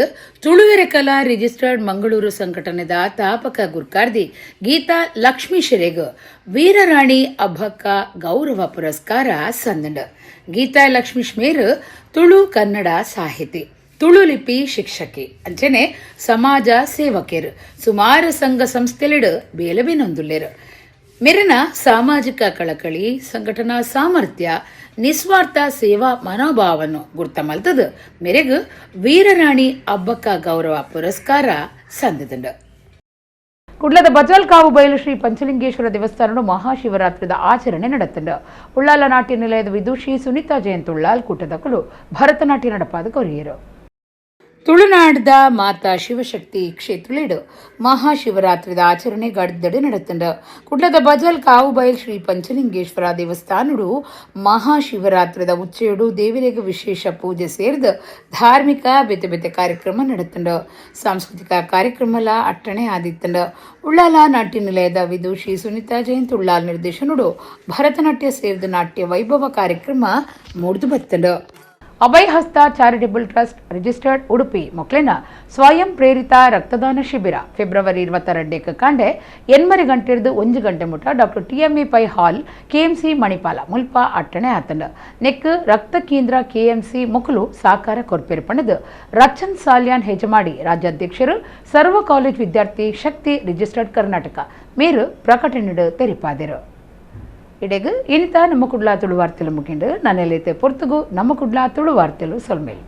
Speaker 1: ತುಳುವೆರೆ ಕಲಾ ರಿಜಿಸ್ಟರ್ಡ್ ಮಂಗಳೂರು ಸಂಘಟನೆದ ತಾಪಕ ಗುರ್ಕಾರ್ದಿ ಗೀತಾ ಲಕ್ಷ್ಮೀಶರೆಗ್ ವೀರರಾಣಿ ಅಬ್ಬಕ್ಕ ಗೌರವ ಪುರಸ್ಕಾರ ಸಂದಂಡು. ಗೀತಾ ಲಕ್ಷ್ಮೀಶ್ ಮೇರು ತುಳು ಕನ್ನಡ ಸಾಹಿತಿ, ತುಳು ಲಿಪಿ ಶಿಕ್ಷಕಿ ಅಂಚನೆ ಸಮಾಜ ಸೇವಕಿಯರು, ಸುಮಾರು ಸಂಘ ಸಂಸ್ಥೆಲಿಡು ಬೇಲಬೇನೊಂದುಲ್ಲೇರು. ಮೆರನ ಸಾಮಾಜಿಕ ಕಳಕಳಿ, ಸಂಘಟನಾ ಸಾಮರ್ಥ್ಯ, ನಿಸ್ವಾರ್ಥ ಸೇವಾ ಮನೋಭಾವವನ್ನು ಗುರ್ತ ಮಲ್ತದು ಮೆರೆಗ್ ವೀರರಾಣಿ ಅಬ್ಬಕ್ಕ ಗೌರವ ಪುರಸ್ಕಾರ ಸಂದಿದುಂಡು. ಕುಡ್ಲದ ಬಜಾಲ್ಕಾವು ಬಯಲು ಶ್ರೀ ಪಂಚಲಿಂಗೇಶ್ವರ ದೇವಸ್ಥಾನಡು ಮಹಾಶಿವರಾತ್ರಿದ ಆಚರಣೆ ನಡೆತಂಡು. ಉಳ್ಳಾಲ ನಾಟ್ಯ ನಿಲಯದ ವಿದುಷಿ ಸುನೀತಾ ಜಯಂತ್ ಉಳ್ಳಾಲ್ ಕೂಟದಕಲು ಭರತನಾಟ್ಯ ನಡಪಾದ ಕೊರಿಯರು. ತುಳುನಾಡ್ದ ಮಾತಾ ಶಿವಶಕ್ತಿ ಕ್ಷೇತ್ರಲಿಡು ಮಹಾಶಿವರಾತ್ರಿದ ಆಚರಣೆ ಗಡ್ದಡೆ ನಡೆತಂಡು. ಕುಡ್ಲದ ಬಜಲ್ ಕಾವುಬೈಲ್ ಶ್ರೀ ಪಂಚಲಿಂಗೇಶ್ವರ ದೇವಸ್ಥಾನಡು ಮಹಾಶಿವರಾತ್ರಿದ ಉಚ್ಚೆಯಡು ದೇವಿರೆಗ್ ವಿಶೇಷ ಪೂಜೆ ಸೇರ್ದು ಧಾರ್ಮಿಕ ಬೇತೆ ಬೇತೆ ಕಾರ್ಯಕ್ರಮ ನಡೆತಂಡು. ಸಾಂಸ್ಕೃತಿಕ ಕಾರ್ಯಕ್ರಮಲ ಅಟ್ಟಣೆ ಆದಿತ್ತಂಡು. ಉಳ್ಳಾಲ ನಾಟ್ಯ ನಿಲಯದ ವಿದುಷಿ ಸುನೀತಾ ಜಯಂತ್ ಉಳ್ಳಾಲ್ ನಿರ್ದೇಶನಡು ಭರತನಾಟ್ಯ ಸೇರ್ದು ನಾಟ್ಯ ವೈಭವ ಕಾರ್ಯಕ್ರಮ ಮೂಡ್ದು ಬತ್ತಂಡು. Abhay Hasta charitable trust registered Udupi ಮೊಕ್ಲೆನ ಸ್ವಯಂ ಪ್ರೇರಿತ ರಕ್ತದಾನ ಶಿಬಿರ ಫೆಬ್ರವರಿ 22 ಕಾಂಡೆ 8 ಗಂಟೆರ್ದು 1 ಗಂಟೆ ಮುಟ doctor TMA Pai hall KMC Manipal ಮುಲ್ಪ ಅಟ್ಟಣೆ ಆತಂಡು. ನೆಕ್ ರಕ್ತ ಕೇಂದ್ರ ಕೆಎಂಸಿ ಮುಕುಲು ಸಾಕಾರ ಕೊರ್ಪೇರು ಪಣದು ರಚನ್ ಸಾಲ್ಯಾನ್ ಹೆಜಮಾಡಿ ರಾಜ್ಯಾಧ್ಯಕ್ಷರು ಸರ್ವ ಕಾಲೇಜ್ ವಿದ್ಯಾರ್ಥಿ ಶಕ್ತಿ ರಿಜಿಸ್ಟರ್ಡ್ ಕರ್ನಾಟಕ ಮೇರು ಪ್ರಕಟಣೆಡು ತೆರಿಪಾದರು. ಇಡೆಗ್ ಇನಿತ ನಮ್ಮ ಕುಡ್ಲಾ ತುಳು ವಾರ್ತೆಲು ಮುಗಿಂಡು. ನನ್ನೆಲ್ಲೈತೆ ಪೊರ್ತುಗು ನಮ್ಮ ಕುಡ್ಲಾ ತುಳು ವಾರ್ತೆಲು ಸೊಲ್ಮೇಲ್.